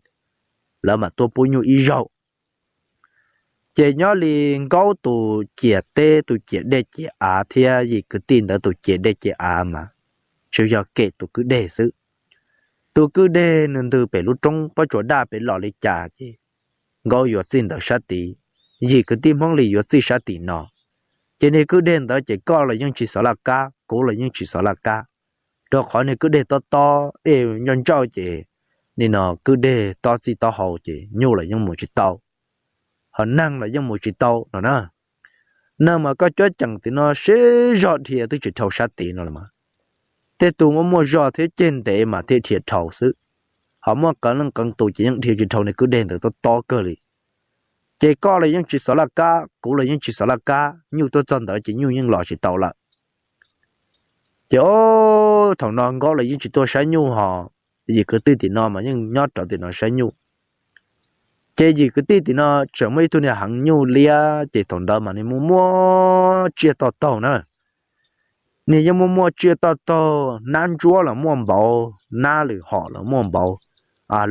lawv mam tuaj pub nyuj ib zaug. Ces nyob li Nkaub tus ciam teb tus ciam dej ciam av thiab yim kwv tij ntawd tus ciam dej ciam av mas tsuas yog kem tus kwj deg xwb. Tus kwj deg nws ntws pem lub roob pob tsuas daj pem los li cas ces Nkaub yuav txij ntawd sab tid, yim kwv tij Hmoob Lis yuav txij sab tim no. Ces niag kwj deg ntawd ces koj los yeej tsis xov laj kab, kuv los yeej tsis xov laj kab, rau qhov niag kwj deg tob tob es ntsauj ntsauj ces nim no kwj deg tob txij tob hau ces nyuj los yeej mus tsis tau, ho neeg los yeej mus tsis tau no na. Neeg mas koj cuab ceem tim no siv zog dhia twb tsis dhau sab tid no los mas, tej tus muaj muaj zog thiab ceg ntev mas thiaj dhia dhau xwb. Ho muaj qee leej qee tus ces yeej dhia tsis dhau niag kwj deg ntawd tob tob kawg li. Ces koj los yeej tsis xov laj kab, kuv los yeej tsis xov laj kab, nyuj tuaj txog ntawd ces nyuj yeej los tsis tau lawm. Ces o, thaum no Nkaub los yeej tsis tuaj saib nyuj ho yim kwv tij tim no mas yeej nyob rawv tim no saib nyuj. Ces yim kwv tij tim no tseem muaj ib tug niag heev nyuj liab ces thaum ntawd mas niag muaj muaj tsiaj toj taug na. Niag yeej muaj muaj tsiaj toj taug, nab ntsuab los muaj npaum, nab lwm hom los muaj npaum,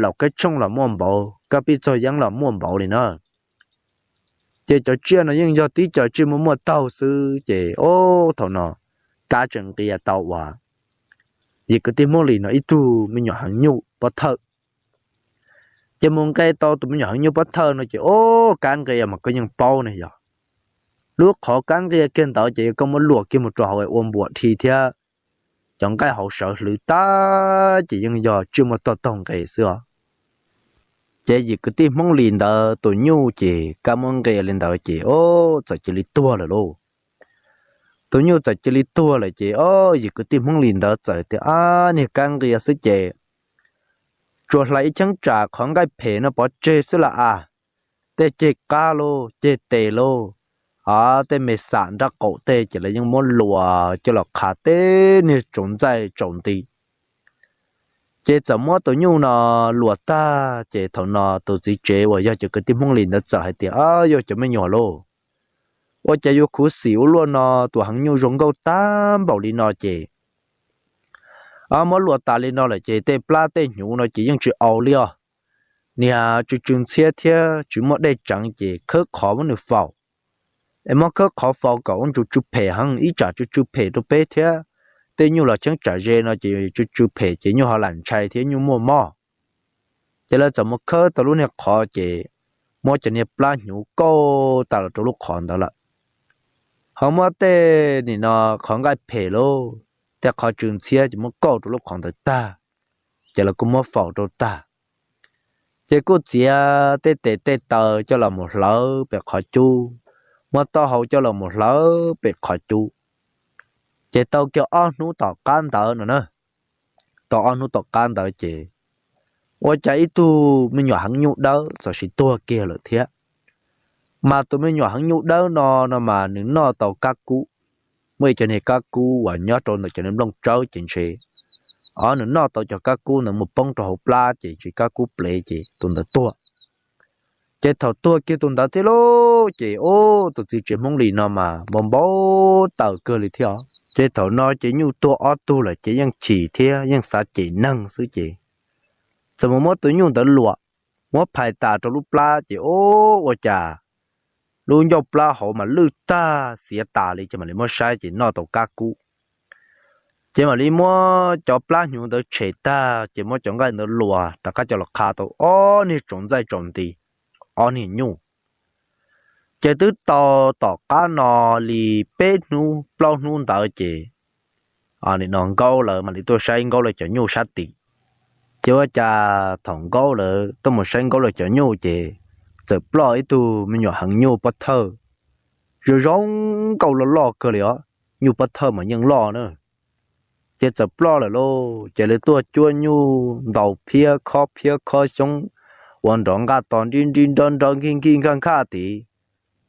laum kab tshooj los muaj npaum, kab pij txog yeeb los muaj npaum li na. Ces cov tsiaj no yeej yog tib co tsiaj muaj muaj taug xwb ces o, thaum no kab tseem nqia tau uas yim kwv tij Hmoob Lis no ib tug me nyuam heev nyuj pob thawj. Ces mus nqe tau tus me nyuam heev nyuj pob thawj no ces o, kab nqia mas koj yeej paub ne yog lub qhov kab nqia kiag ntawd ces yog koj muab luam kiag mus rau hauv ua npuam dhi thiab cov nqaij hauv sawv hlwv tag ces yeej yog tsiaj muaj toj taug nqe xwb os. Ces yim kwv tij Hmoob Lis ntawd tus nyuj ces kab muab nqia li ntawd ces o, txawm cia li tuag lawm lauj. Tus nyuj txawm cia li tuag lawm ces o, yim kwv tij Hmoob Lis ntawd txawm tias ab, niag kab nqia xwb ces tsuas hlais ib cheeb tsam qhov nqaij phem no pov tseg xwb las as. Tej ceg qab lauj, ceg tes lauj, tej me xam nrab qaum tej ces lawv yeej muab luas coj los qhav teb niag tsaus ntxaij tsaus nti. Ces txawm muab tus nyuj no luas tag ces thaum no tus txiv tsev uas yog cov kwv tij Hmoob Lis ntawd txawm hais tias, Yog cov me nyuam lauj, ua cas yuav khuv xim ua luaj no, tus heev nyuj zoo nkauj tag npaum li no ces muab luas tas li no lawm ces tej plab tej hnyuv no ces yeej tsis au li os. Niag tsw tsw ntxhiab thiab tsis muaj dej tseev ces khawb qhov muab nws faus. Es muab khawb qhov faus kom ua ntsuj tsw phem heev, ib tsam tsw tsw phem rau peb thiab. Tej nyuj los cheeb tsam ze no ces tsw tsw phem ces nyuj ho lam ntshai thiab nyuj muaj mob. Ces lawv txawm mus khawb tau lub niag qhov ces muab cov niag plab hnyuv kauj tas los rau lub qhov ntawd lawm. Ho muab tej nim no qhov nqaij phem lauj, tej qhov tsw ntxhiab ces muab kauj rau lub qhov ntawd tag, ces lawv kuj muab faus rau tag. Ces kuj txiav tej tes tej taw coj los mus hlawv pem qhov cub, muab taub hau coj los mus hlawv pem qhov cub. Ces tau kiag ob hnub tom qab ntawd no na, tau ob hnub tom qab ntawd ces ua cas ib tug me nyuam heev nyuj dawb txawm sis tuag kiag lawm thiab. Mas tus me nyuam heev nyuj dawb no no mas nws noj tau kab kub, muaj ib cov niag kab kub uas nyob rau ntawm cov niag nplooj tsawb ces ntshe, o, nws noj tau cov kab kub ntawd mus poob rau hauv plab ces tsis kab kub plev ces tus ntawd tuag. Ces thaum tuag kiag tus ntawd thiab lauj ces ub, tus txiv tsev Hmoob Lis no mas npau npau taws kawg li thiab. Ces thaum no ces nyuj tuag ob tug lawm ces yeej chim thiab yeej xav cem neeg xwb ces txawm mus muab tus nyuj ntawd luam, muab phais tas rau lub plab ces ub, ua cas lub ncauj plab hauv mas lwj tag xiav tas li ces mam li muab saib ces noj tau kab kub. Ces mam li muab cov plab hnyuv ntawd tshem tag ces muab cov nqaij ntawd luas rov qab coj los qha tau ob niag tsaus ntxaij tsaus nti, ob niag nyuj. Ces twb tau tom qab no li peb hnub plaub hnub ntawd ces nim no Nkaub lawv mam li tuaj saib Nkaub lawv cov nyuj sab tid. Ces ua cas thaum Nkaub lawv tuaj mus saib Nkaub lawv cov nyuj ces txawm ploj ib tug me nyuam heev nyuj pob thawj, zoo zoo nkauj loj loj kawg li os, nyuj pob thawj mas yeej loj na. Ces txawm ploj lawm lauj, ces lawv tuaj cuab nyuj ntaus phiab khob phiab khob xyoob ua nrov nqaj tos nrib nrib nrov nrov nkig nkig nkaj nkaj tid,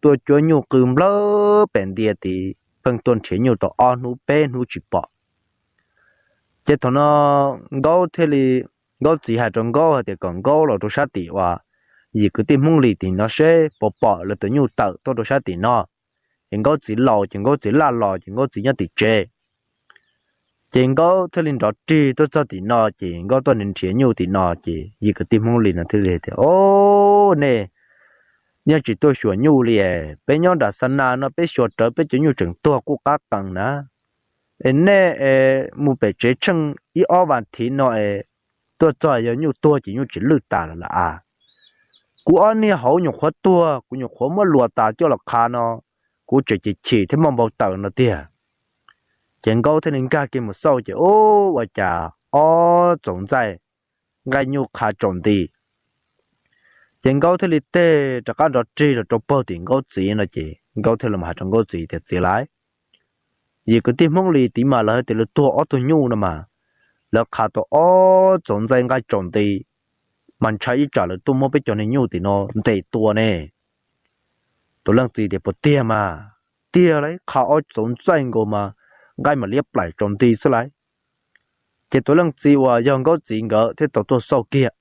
tuaj cuab nyuj qw nplawg pem ntia tid, pheej tuaj nrhiav nyuj tau ob hnub peb hnub tsis pom. Ces thaum no Nkaub thiaj li, Nkaub txiv hais rau Nkaub hais tias kom Nkaub los rau sab tim uas yim kwv tij Hmoob Lis tim no seb puas pom lawv tus nyuj tawm tuaj rau sab tim no. Ces Nkauj txiv laus ces Nkauj txiv laj los ces Nkauj txiv nyob tim tsev. Ces Nkauj thiaj li nrov rig tuaj txog tim no ces Nkauj tuaj nrhiav nyuj tim no ces yim kwv tij Hmoob Lis no thiaj li tias, Au, nej yeej tsis tuaj xyuas nyuj li es, peb nyob nram xa nas no peb xyuas rawv peb cov nyuj tseem tuag quj qab qees na. Es nej mus pem tsev tsheej ib ob vas thiv no es tuaj txog yog nyuj tuag ces nyuj tsis lwj tas lawm lauj as. Kuv ob niag hauv nyuam qhuav tuag, kuv nyuam qhuav muab luas tas coj los qhav no, kuv tseem chim chim thiab muaj npau taws no tiag. Ces Nkauj thiaj li nkag kiag mus xauj ces, Ub, ua cas ob txoov ntxaij nqaij nyuj qhav tsaus nti. Ces Nkauj thiaj li teg rov qab nrov rig los rau pem tim Nkauj txiv no ces Nkauj thiaj li hais rau Nkauj txiv tias, Txiv lauj, yim kwv tij Hmoob Lis tim mas lawv hais tias lawv tuag ob tug nyuj no mas, lawv qhav tau ob txoov ntxaij nqaij tsaus nti, mas ntshai ib tsam lawv tuaj muab peb cov niag nyuj tim no ntes tua ne. Tus leej txiv tias, Puas tiag mas? Tiag lauj, qhav ob txoov ntxaij nkaus mas nqaij mam liab plaim tsaus nti xwb lauj. Ces tus leej txiv uas yog Nkauj txiv nkawd thiaj tau tuaj xauj kiag.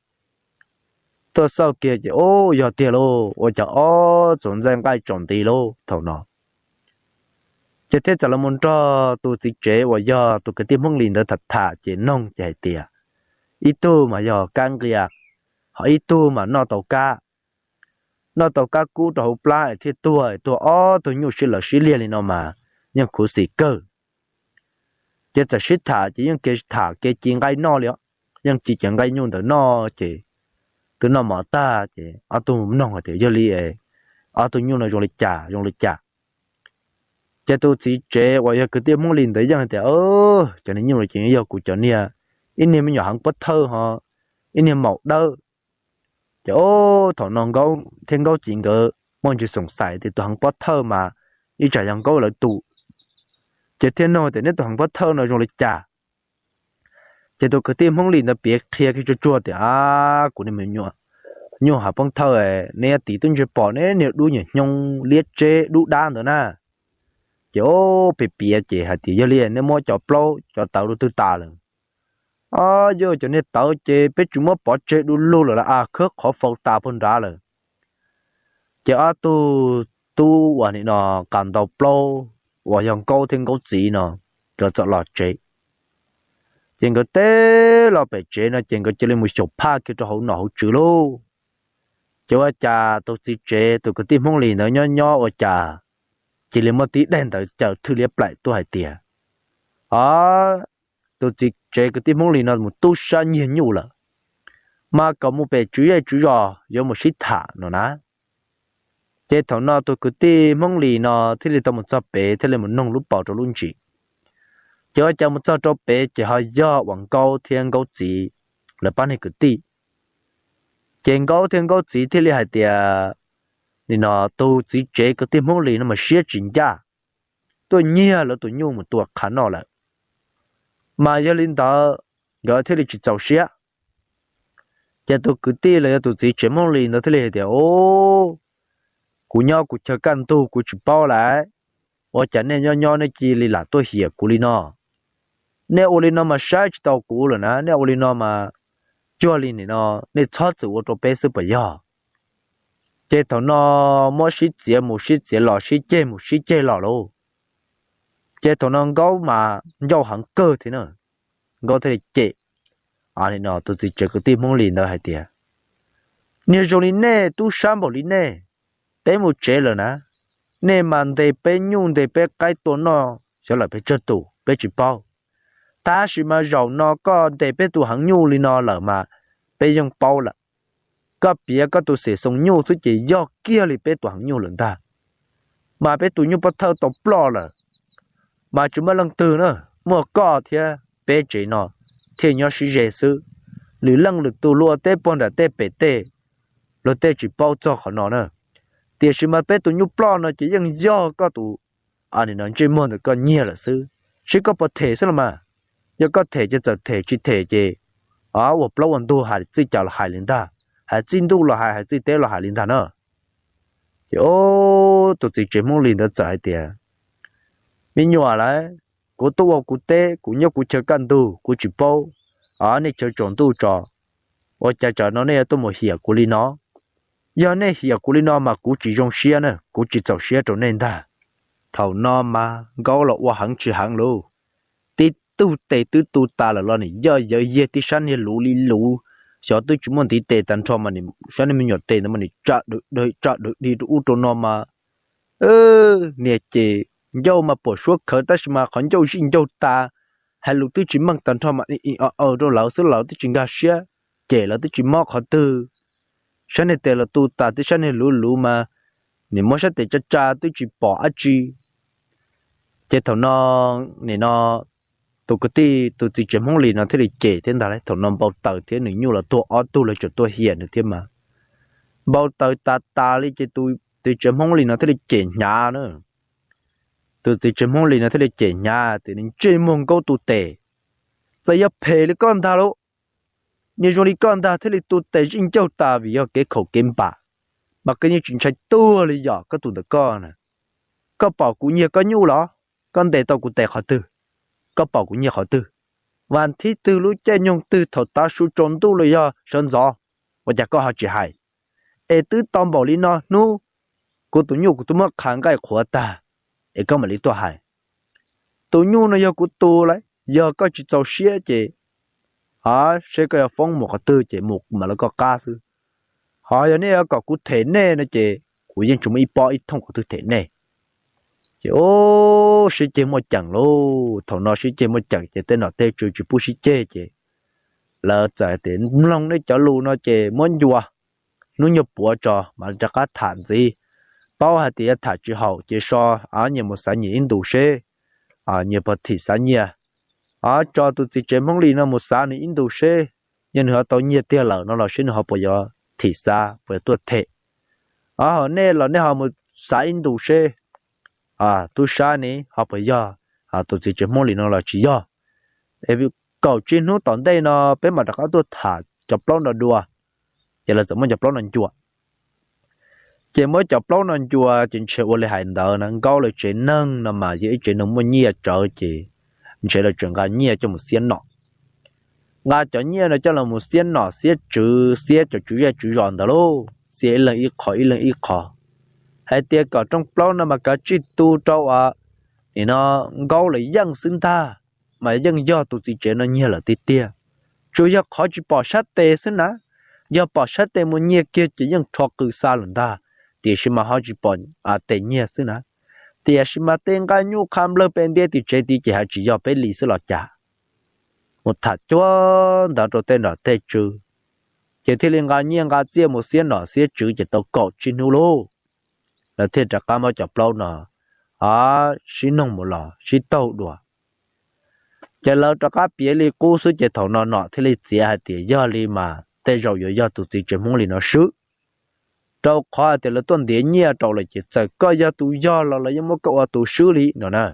Tuaj xauj kiag ces, Ub, yog tiag lauj, ua cas ob txoov ntxaij nqaij tsaus nti lauj thaum no. Ces thiaj txawm los mus nrog tus txiv tsev uas yog tus kwv tij Hmoob Lis ntawd tham tham ces noog ces hais tias, Ib tug mas yog kab nqia, ho ib tug mas noj tau kab, noj tau kab kub rau hauv plab es thiaj tuag, tuag ob tug nyuj sib lawv sib liag li no mas yeej khuv xim kawg. Ces txawm sib tham ces yeej kev tham kev ci nqaij noj li os, yeej ci cov nqaij nyuj ntawd noj ces twb noj mov tag ces ob tug noog hais tias, Yog li es ob tug nyuj no zoo li cas zoo li cas? Ces tus txiv tsev uas yog kwv tij Hmoob Lis ntawd yeej hais tias, Cov niag nyuj no ces yog kuv cov niag, ib niag me nyuam heev pob thawj ho ib niag maum dawb. Ces thaum no Nkauj thiab Nkauj txiv nkawd muaj ntsis xoom xaiv tias tus heev pob thawj mas ib tsam yog Nkauj lawv tus, ces thiaj noog tias, Neb tus heev pob thawj no zoo li cas? Ces tus kwv tij Hmoob Lis ntawd piav qhia kiag tsuag tsuag tias, A, kuv niag me nyuam, nyuj heev pob thawj, neb tiv tub ntse pom neb niag dub nyuam hnyoob liab tseb dub dab ntawd na. Ces o, piav piav ces hais tias, Yog li neb muab cov plaub cov tawv rau twg tas lawm? O, yog cov niag tawv ces peb tsis muab pov tseg du lug lawm lauj, a, khawb qhov faus tas puag nrad lawm. Ces ob tug tub uas nim no qas ntau plaub uas yog Nkauj thiab Nkauj txiv no, nkawd txawm los tsev. Ces nkawd teb los pem tsev no ces nkawd cia li mus xyaum phaj kiag rau hauv nom hauv tswv lauj. Ces ua cas tus txiv tsev tus kwv tij Hmoob Lis ntawd nyob nyob ua cas cia li muaj tib daim ntawv caw thwj liab plaim tuaj hais tias, O, tus txiv tsev kwv tij Hmoob Lis no mus tub sab nyiag nyuj lawm, mas kom mus pem tswv zej tswv zos yuav mus sib tham no na. Ces thaum no tus kwv tij Hmoob Lis no thiaj li tau mus txog pem thiaj li mus noog lub paus rau lub ntsis. Ces ua cas mus txog rau pem ces ho yog uas Nkauj thiab Nkauj txiv lawv pab niag kwv tij. Ces Nkauj thiab Nkauj txiv thiaj li hais tias, Nim no tus txiv tsev kwv tij Hmoob Lis no mas siab tsis ncaj, tuaj nyiag lawv tus nyuj mus tua qhav noj lawm. Mas yog li ntawd nkawd thiaj li tsis txaus siab. Ces tus kwv tij los yog tus txiv tsev Hmoob Lis ntawd thiaj li hais tias, O, kuv nyob kuv chaw kaj ntug kuv tsis paub lawm, ua cas nej nyob nyob nej cia li lam tuaj hiam kuv li no? Nej ua li no mas saib tsis tau kuv lawm na, nej ua li no mas cuag li nim no nej txhob txwm ua rau peb xwb puas yog? Ces thaum no muab sib txiav mus sib txiav los, sib ceg mus sib ceg los lauj. Ces thaum no Nkauj mas ncauj heev kawg thiab na, Nkauj thiaj li cem tus txiv tsev kwv tij Hmoob Lis ntawd hais tias, Niag zoo li nej, tub sab npaum li nej, peb mus tsev lawm na, nej mas ntes peb nyuj ntes peb qaib tua noj xyov lawm pes tsawg tus peb tsis paub. Tab sis mas zaum no koj ntes peb tus heev nyuj li no lawm mas peb yeej paub lawm. Koj piav koj tus xim xoo nyuj xwb ces yog kiag li peb tus heev nyuj lawm ntag. Mas peb tus nyuj pob thawj tau ploj lawm, mas tsis muaj leej twg na, muaj koj thiab peb tsev no thiaj nyob sib ze xwb. Lwm leej lwm tus luag tej puag nram tej pem tej, luag tej tsis paub txog qhov no na. Tiam sis mas peb tus nyuj ploj no ces yeej yog koj tus, nim no ntsej muag ntawm koj nyiag lawm xwb, seb koj puas them xwb los mas. Yog koj them ces txawm them, tsis them ces ua plaub ua ntug hais txij cav los hais li ntag, hais txij ntuj los hais, hais txij teb los hais li ntag na. Ces o, tus txiv tsev Hmoob Lis ntawd txawm hais tias, Me nyuam lauj, kuv tuaj ua kuv teb, kuv nyob kuv chaw kaj ntug, kuv tsis paub nej chaw tsaus ntuj tso. Ua cas tsam no nej yuav tuaj mus hiam kuv li no? Yog nej hiam kuv li no mas kuv tsis zoo siab na, kuv tsis txaus siab rau nej ntag. Thaum no mas Nkaub los ua heev tsis heev lauj, tib tug tes twb tu tas lawm los nim yoj yawv yeg tib sab niag luv li luv, xyov twb tsis muaj ntiv tes tag nrho mas sab niag me nyuam tes ntawd mas nim tsa dawm di rau ub rau no mas niag ces ncauj mas puam suab khawv tab sis mas qhov ncauj zij ncaug tas, hais lus twb tsis meej tag nrho mas i o aws rau lawv xwb, lawv twb tsis nkag siab, ces lawv twb tsis mob qhov twg. Sab niag tes los tu tas tib sab niag luv luv mas nim muab sab tes tsa tsa twb tsis pom dab tsi. Ces thaum no nim no tus kwv tij tus txiv tsev Hmoob Lis no thiaj li cem thiab ntag lauj. Thaum no npau taws thiab nws nyuj los tuag ob tug lawv tseem tuaj hiam nws thiab mas npau taws tas tas li ces tus txiv tsev Hmoob Lis no thiaj li cem hnyav na. Tus txiv tsev Hmoob Lis no thiaj li cem hnyav tias nws ntsej muag Nkaub tu tes, txawm yuav phem li koj ntag lauj, niag zoo li koj ntag thiaj li tu tes zij ncaug tas vim yog kev khaum kev npam, mas koj yeej tsis ntshai tuag li yom koj tus ntawm koj na. Koj pom kuv nyiag koj nyuj los? Koj ntes tau kuv tes qhov twg? Koj pom kuv nyiag qhov twg? Vas thib twg lub caij nyoog twg thaum tav su tsaus ntuj los yog sawv ntxov, ua cas koj ho tsis hais? Es twb tau npaum li no hnub, kuv tus nyuj kuv twb muab qha nqaij qhuav tag, es koj mam li tuaj hais. Tus nyuj no yog kuv tus lauj, yog koj tsis txaus siab ces a seb koj yuav foob mus qhov twg ces mus mam lawv koj qab xwb. Ho yog nej yuav kom kuv them nej no ces kuv yeej tsis muaj ib pob ib thooj qhov twg them nej. Ces ub, sib ceg muaj ceem lauj. Thaum no sib ceg muaj ceem ces tej nom tej tswv tsis pub sib ceg ces lawv txawm hais tias mloog nej cov lus no ces muab ncua, hnub nyuag puav tso mam rov qab tham ntxiv. Paub hais tias yuav tham tsis haum ces so, nyias mus xav nyias ib ntus seb nyias puas thim xav nyiaj. Tso tus txiv tsev Hmoob Lis no mus xav nws ib ntus seb yog nws ho tau nyiaj tiag lawm no los seb nws ho puas yuav thim xav puas yuav tuaj them. Ho nej los nej ho mus xav ib ntus seb tub sab ne ho puas yog tus txiv tsev Hmoob Lis no los tsis yog. Kaum tsib hnub tom ntej no peb mam rov qab tuaj tham cov plaub no dua. Ces lawv txawm muab cov plaub no ncua. Ces muab cov plaub no ncua ces ntshe ua li hais ntawd na, Nkaub lawv tsev neeg no mas yog ib tsev neeg muaj nyiaj tsawv ces ntshe lawv tseem nqa nyiaj coj mus xiab nom. Nqa cov nyiaj no coj los mus xiab nom xiab tswv, xiab cov tswv zej tswv zos ntawd lauj, xiab ib leeg ib qho ib leeg ib qho, hais tias kom rooj plaub no mas kav tsij tu rau nim no Nkaub lawv yeej xwb ntag, mas yeej yog tus txiv tsev no nyiag lawm tiag tiag. Tsuas yog qhov tsis pom sab tes xwb na, yog pom sab tes mus nyiag kiag ces yeej rho qw xa lawm ntag, tiam sis mas ho tsis pom tes nyiag xwb na. Tiam sis mas tej nqaij nyuj qha nplawg pem ntiaj tim tsev tid ces ho tsis yog peb li xwb los cas. Mus tham cuag ntawd rau tej nom tej tswv, ces thiaj li nqa nyiaj nqa txiaj mus xiab nom xiab tswv ces tau kaum tsib hnub lauj, lawv thiaj rov qab muab cov plaub no sib noog mus los sib taug dua. Ces lawv rov qab piav li qub xwb ces thaum no nom thiaj li txiav hais tias yog li mas tej zaum yuav yog tus txiv tsev Hmoob Lis no swb, rau qhov hais tias lawv tuaj ntiav nyiaj rau lawm ces txawm koj yog tus yog los lawv yeej muab koj ua tus swb li no na.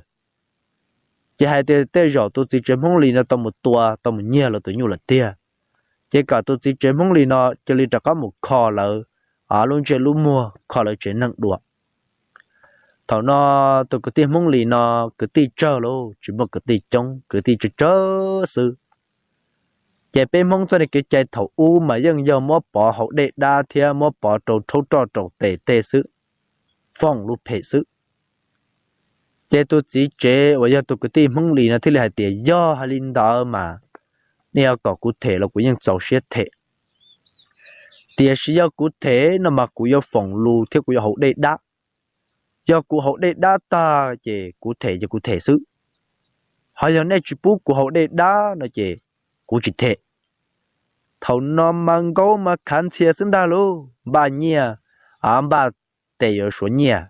Ces hais tias tej zaum tus txiv tsev Hmoob Lis no tau mus tua tau mus nyiag lawv tus nyuj lawm tiag, ces kom tus txiv tsev Hmoob Lis no cia li rov qab mus kho lawv lub ntsej lub muag, kho lawv tsev neeg dua. Thaum no tus kwv tij Hmoob Lis no kwv tij tsawg lauj, tsis muaj kwv tij coob, kwv tij tsawg tsawg xwb. Ces peb Hmoob txoj niag kev cai thaum ub mas yeej yog muab pov haus dej dab thiab muab pov rau rhaub roj rau tes tej xwb, foom lus phem xwb. Ces tus txiv tsev uas yog tus kwv tij Hmoob Lis no thiaj li hais tias yog hais li ntawd mas nej yuav kom kuv them los kuv yeej txaus siab them. Tiam sis yog kuv them no mas kuv yuav foom lus thiab kuv yuav haus dej dab. Yog kuv haus dej dab tag ces kuv them ces kuv them xwb. Ho yog nej tsis pub kuv haus dej dab no ces kuv tsis them. Thaum no mas Nkaub mas khav ntxhias xwb ntag lauj, npaj nyiaj, npaj tes yuav suav nyiaj.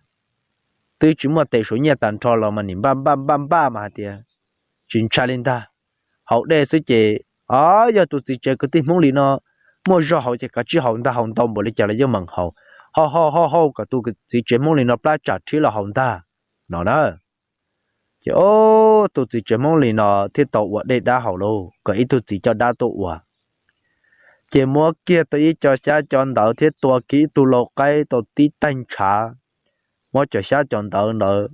Twb tsis muaj tes suav nyiaj tag nrho los mas nim npaj npaj npaj npaj mas hais tias tsis ntshai li ntag, haus dej xwb ces, o, yog tus txiv tsev kwv tij Hmoob Lis no muaj zog haus ces kav tsij haus ntag, haus ntau npaum li cas los yeej meem haus, haus haus haus haus kom tus txiv tsev Hmoob Lis no plab tsam rhiab los haus ntag no na. Ces o, tus txiv tsev Hmoob Lis no thiaj tau ua dej dab haus lauj, kom ib tug txiv coj dab tuaj ua. Ces muab kiag tau ib co xyab cov ntawv thiab tua kiag ib tug lau qaib tau tib taig ntshav, muab cov xyab cov ntawv ntawd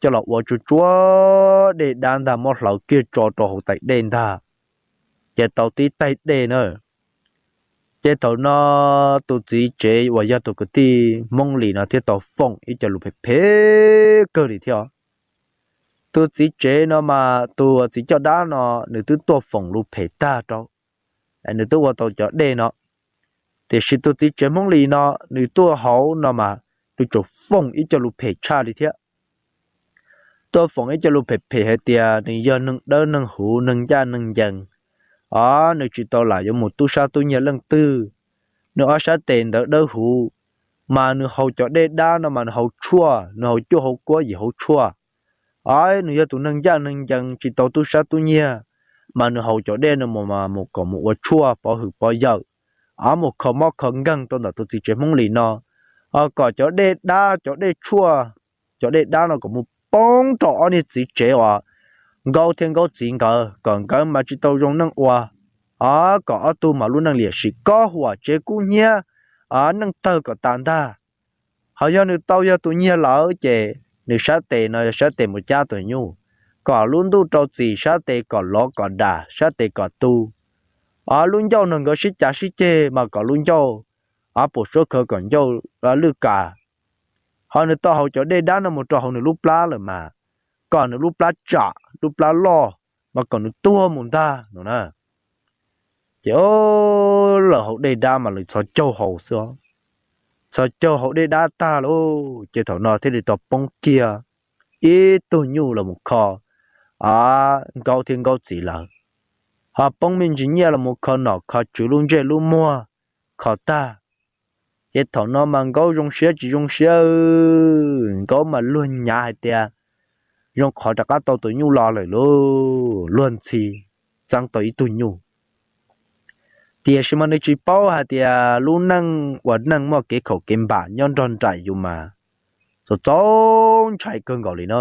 coj los ua tsuag tsuag dej dab ntag, muab hlawv kiag tso rau hauv tais dej ntag, ces tau tib taig dej na. Ces thaum no tus txiv tsev uas yog tus kwv tij Hmoob Lis no thiaj tau foom ib co lus phem phem kawg li thiab. Tus txiv tsev no mas tus txiv coj dab no nws twb tuaj foom lus phem tag rau, nws twb ua tau cov dej no. Tiam sis tus txiv tsev Hmoob Lis no nws tuaj hauv no mas nws tsuas foom ib co lus phem tshaj li thiab. Tuaj foom ib co lus phem phem hais tias nws yog neeg dawb neeg huv, neeg ncaj neeg ncees, o, nws tsis tau lam yuav mus tub sab tub nyiag leej twg. Nws ob sab tes ntawd dawb huv, mas nws haus cov dej dab no mas nws haus tshuaj, nws haus cuaj hauv kuab yim hauv tshuaj. O, nws yog tus neeg ncaj neeg ncees tsis tau tub sab tub nyiag, mas nws haus cov dej no mus mas mus kom mus ua tshuaj pov hwm pov yawm, o, mus kho mob kho nkeeg rau ntawm tus txiv tsev Hmoob Lis no, o, kom cov dej dab cov dej tshuaj, cov dej dab no kom mus poob rau ob niag txiv tsev uas Nkaub thiab Nkaub txiv nkawd, kom nkawd mas tsis tau zoo neej ua, o, kom ob tug mas lub neej liam sim kob huam tsev kub hnyiab, o, neej tawg kom tas ntag. Ho yog nws tau yog tus nyiag lawm ces nws sab tes no yog sab tes mus cab tus nyuj, kom lub ntuj rau txim sab tes kom lov kom dam sab tes kom tu. O, lub ncauj no nkawd sib cav sib ceg mas kom lub ncauj, o, puas suab khawv kom ncauj lwj kas. Ho nws tau haus cov dej dab no mus rau hauv nws lub plab lawm mas kom nws lub plab tsam lub plab loj, mas kom nws tuag mus ntag no na. Ces o, lawv haus dej dab mas lawv txhos caug haus xwb os. Txhos caug haus dej dab tag lauj, ces thaum no thiaj li tau poob kiag ib tug nyuj los mus kho, a, Nkaub thiab Nkaub txiv lawv. Ho poob me ntsis nyiaj los mus kho nom kho tswv lub ntsej lub muag, kho tag. Ces thaum no mas Nkaub zoo siab tsis zoo siab, Nkaub mas luag nyav hais tias zoo qhov rov qab tau tus nyuj los lawm lauj, luag ntxhi txeeb tau ib tug nyuj. Tiam sis mas nws tsis paub hais tias lub neej uas neeg muaj kev khaum kev npam nyob nrog nraim yus mas txaus txaus ntshai kawg nkaus li na.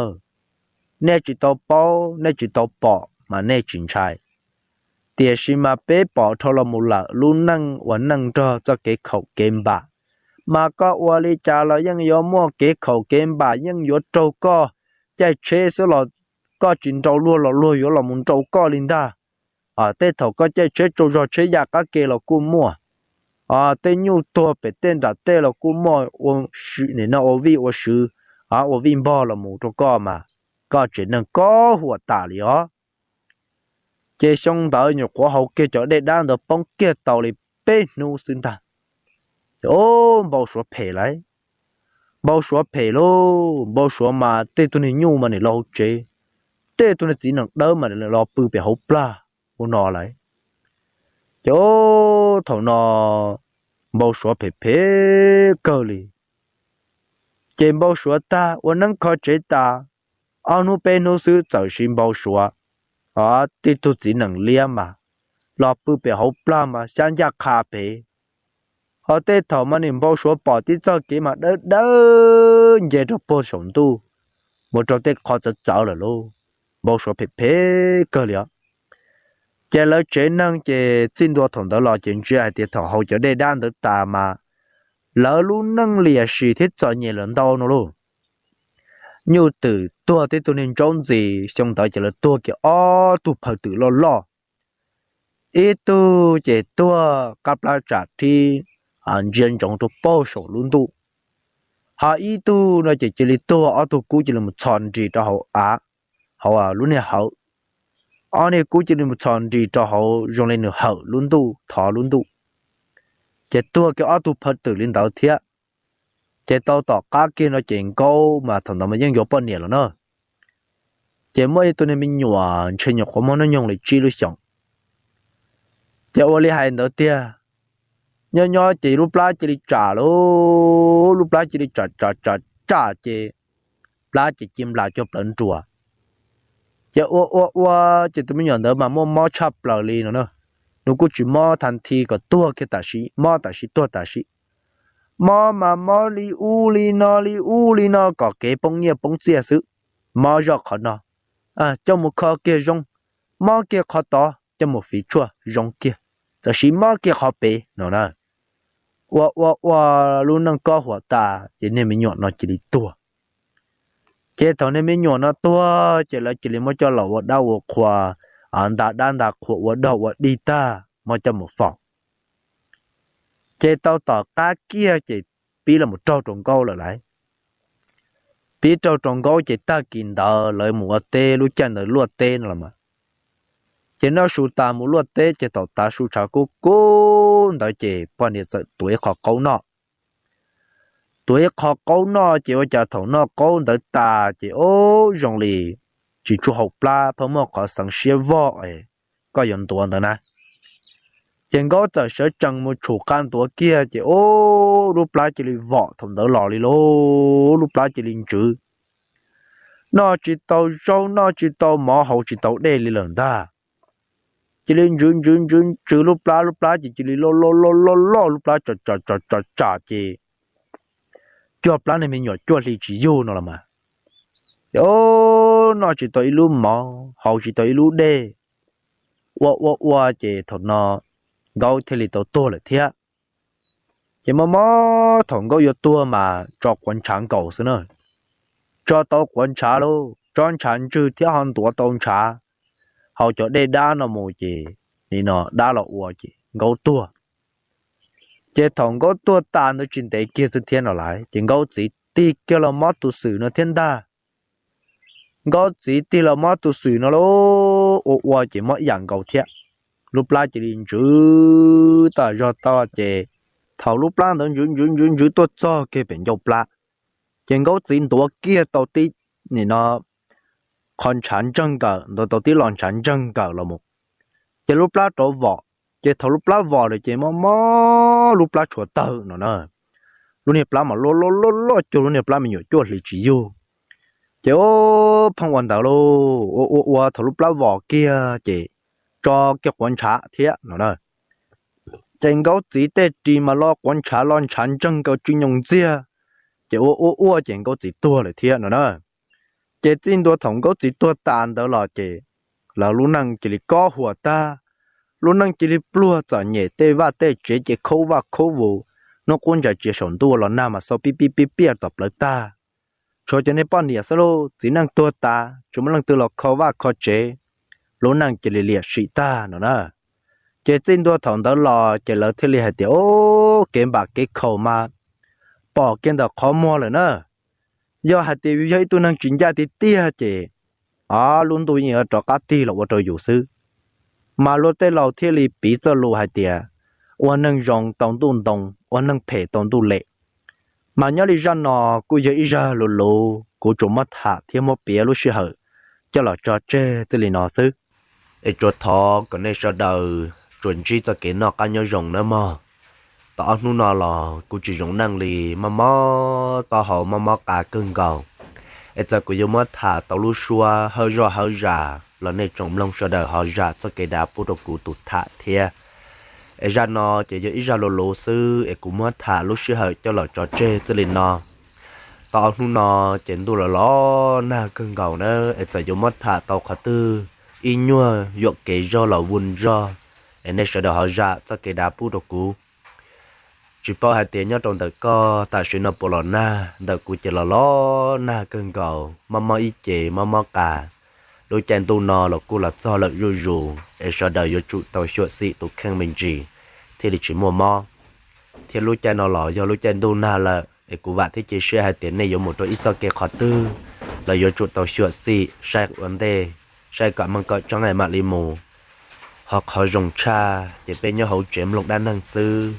Nej tsis tau paub, nej tsis tau pom mas nej tsis ntshai. Tiam sis mas peb pom dhau los mus lawm lub neej uas neeg nrog txoj kev khaum kev npam, mas koj ua li cas los yeej yuav muaj kev khaum kev npam, yeej yuav raug koj caij tsheb xwb los koj tsis nrau luag los luag yuav los mus nrau koj li ntag. Tej thaum koj caij tsheb tsaug zog tsheb ya qab ke los kuj muaj, tej nyuj tuag pem tej nram tej los kuj muaj, ua vij ua sw, ua vij npog los mus rau koj mas koj tsev neeg kob huam tas li os. Ces xyoo ntawd nyuam qhuav haus kiag cov dej dab ntawd poob kiag tau li peb hnub xwb ntag, ces o, npau suav phem lauj. Npau suav phem lauj, npau suav mas tej tug niag nyuj mas nim los hauv tsev, tej tug niag txiv nees dawb mas los pw pem hauv plag ua no lauj. Ces o, thaum no npau suav phem phem kawg li. Ces npau suav tag ua neeb kho tsev tas, ob hnub peb hnub xwb txawm sis npau suav, o, tej tug txiv nees liab mas los pw pem hauv plag mas xyab ncaj qha pem. Ho tej thaum mas nim npau suav pom tib txoj kev mas dawb dawb nce rau puag saum ntuj, mus rau tej qhov txawv txawv lawm lauj. Npau suav phem phem kawg li os. Ces lawv tsev neeg ces txij ntua thaum ntawd los ces ntsia hais tias thaum haus cov dej dab ntawd tas mas lawv lub neej liam sim thiab txom nyem lawm ntau no lauj. Nyuj twm tuag tib tug niag ntsaub ntxis, xyoo ntawd ces lawv tuag kiag ob tug phaw twm loj loj. Ib tug ces tuag qab plab tsam rhib, ntsia ntsoov rau puag saum lub ntuj. Ho ib tug no ces cia li tuag, ob tug kub cia li mus txhos nris rau hauv av, hauv lub niag hawv. Ob niag kub cia li mus txhos nris rau hauv zoo li nws hawm lub ntuj thov lub ntuj. Ces tuag kiag ob tug phaw twm li ntawd thiab. Ces tau tom qab kiag no ces Nkaub mas thaum ntawd mas yeej yuav poj niam lawm na. Ces muaj ib tug niag me nyuam ntshe nyuam qhuav muaj hnub nyoog li tsib lub xyoos. Ces ua li hais ntawd tiag, nyob nyob ces lub plab cia li tsam lauj, lub plab cia li tsam tsam tsam tsam ces plab ces ci nplas cuag plawv nruas. Ces ua ua ua ces tus me nyuam ntawd mas muaj mob tshaj plaws li no na. Nws kuj tsis mob tha nthi kom tuag kiag tam sim, mob tam sim tuag tam sim. Mob mas mob li ub li no li ub li no kom kev poob nyiaj poob txiaj xwb. Mob zoj qhov no, coj mus kho kiag zoo, mob kiag qhov tod coj mus fiv tshuaj zoo kiag, tam sim mob kiag qhov pem no na. Ua ua ua lub neej kob huam tas ces niag me nyuam no cia li tuag. Ces thaum niag me nyuam no tuag ces lawv cia li muab coj los ua dab ua qhua, nta dab nta qhua ua dog ua dig tag muab coj mus faus. Ces tau tom qab kiag ces pib los raug rau Nkaub lawm lauj. Pib raug rau Nkaub ces tag kis ntawd lawv mus ua teb, lub caij ntawd luaj teb no los mas. Ces noj su tas mus luaj teb ces thaum tav su tshav kub kub ntawd ces poj niam txawm tuav ib qho qaub noj. Tuav ib qho qaub noj ces ua cas thaum noj qaub ntawd tas ces ub zoo li tsis tshua haum plab, pheej muaj qhov xeev siab vog, koj yuav ntuav ntawd na. Ces Nkaub txawm sawv tsees mus tshum qab ntuav kiag ces ub lub plab cia li vom thaum ntawd los li lauj, lub plab cia li ntsws. Noj tsis tau zaub, noj tsis tau mov, haus tsis tau dej li lawm ntag. Cia li ntsws ntsws ntsws ntsws lub plab, lub plab ces cia li loj loj loj loj loj, lub plab tsom tsom tsom tsom tsam ces cuag plab niag me nyuam cuaj hli tsis yug no los mas. Ces noj tsis tau ib lub mov, haus tsis tau ib lub dej, ua ua ua ces thaum no Nkaub thiaj li tau tuag lawm thiab. Ces mob mob thaum Nkaub yuav tuag mas tso quav ntshav nkaus xwb na. Tso tau quav ntshav lauj, tso ntshav ntswg thiab ho ntuav tau ntshav, haus cov dej dab no mus ces nim no dab los ua ces Nkaub tuag. Ces thaum Nkaub tuag tas ntawd tsis ntev kiag xwb thiab no lauj, ces Nkaub txiv tig kiag los mob tus xwm no thiab ntag. Nkaub txiv tig los mob tus xwm no lauj, ua ua ces mob ib yam nkaus thiab. Lub plab cia li ntsws tas zog tau ces thaum lub plab ntawd ntsws ntsws ntsws ntsws tuaj txog kiag pem ncauj plab, ces Nkaub txiv ntuav kiag tau tib, nim no, qhov ntshav ntsawg nkaws, ntuav tau tib lo ntshav ntsawg nkaws los mus. Ces lub plab rov vom, ces thaum lub plab vom lawm ces mob mob lub plab tshuav tawg no na. Lub niag plab mas loj loj loj loj cuag lub niag plab me nyuam cuaj hli tsis yug. Ces ub pheej ua ntawd lauj, ua ua ua thaum lub plab vom kiag ces tso kiag quav ntshav thiab no na. Ces Nkaub txiv tej ris mas lo quav ntshav lo ntshav ntsawg nkaus tsw nyoos ntxiag, ces ua ua ua ces Nkaub txiv tuag lawm thiab no na. Ces txij ntua thaum Nkaub txiv tuag tas ntawd los ces lawv lub neej cia li kob huas tag, lub neej cia li pluag txom nyem, tej vaj tej tsev ces khaub vaj khaub vus, hnub qub ntsa tsiav saum ntuj los nag mas xau pib pib pib piaj tom plawv tag. Tshuav cov niag poj niam xwb lauj, txiv neej tuag tas tsis muaj leej twg los kho vaj kho tsev, lub neej cia li liam sim tag no na. Ces txij ntua thaum ntawd los ces lawv thiaj li hais tias, Ob, kev npam kev khaum mas pom kiag ntawm qhov muag lawm na. Yog hais tias yus yog ib tug neeg tsis ncaj tiag tiag ces, ob, lub ntuj yeej yuav rov qab tig los ua rau yus xwb. Mas luag tej laus thiaj li piv txoj lus hais tias, Ua neeg zoo tau ntuj ntoo, ua neeg phem tau ntuj lem. Mas nyob li zaj no kuj yog ib zaj lus luv kuv tsuas muab tham thiab muab piav lub sij hawm coj los tso tseg txij li no xwb. Es tsuas thov kom nej sawv daws tsuas ntsib txoj kev noj qab nyob zoo nawb mog. Tau ob hnub no los kuv tsis zoo neej li, mob mob taub hau mob mob qa kawg nkaus. Es txawm kuv yuav muab tham tau lub suab hawb zoj hawb zam los nej tsoom mloog sawv daws ho zam txoj kev dav pub rau kuv tus tham thiab. Es zaj no ces yog ib zaj luv luv xwb es kuv muab tham lub sij hawm coj los tso tseg txij li no. Tau ob hnub no ces ntuj los los nag kawg nkaus na, es txawm yuav muab tham tau qhov twg ib nyuag yuam kev zog los vun zog, es nej sawv daws ho zam txoj kev dav pub rau kuv. Tsis paub hais tias nyob rau ntawm koj tam sim no puas los nag, ntawm kuv ces los los nag kawg nkaus, mob mob ib ce mob mob qa. Lub caij ntuj no los kuj los txog lawm zuj zus, es sawv daws yuav tsum tau xyuam xim tus kheej me ntsis thiaj li tsis muaj mob. Thiab lub caij no los yog lub caij ntuj nag lawm, es kuv vam thiab cia siab hais tias nej yuav mus rau ib txoj kev qhov twg los yuav tsum tau xyuam xim saib ua ntej, saib kom meej kom tseeb mam li mus. Ho qhov zoo tshaj ces peb nyob hauv tsev mloog dab neeg xwb,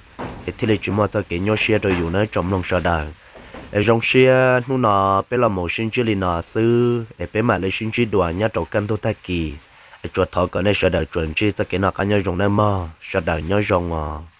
es thiaj li tsis muaj txoj kev nyuaj siab rau yus nawb tsoom mloog sawv daws. Es zoo siab hnub no peb los mus sib ntsib li no xwb, es peb mam li sib ntsib dua nyob rau kaj ntug tag kis. Es tsuas thov kom nej sawv daws tsuas ntsib txoj kev noj qab nyob zoo nawb mog, sawv daws nyob zoo os.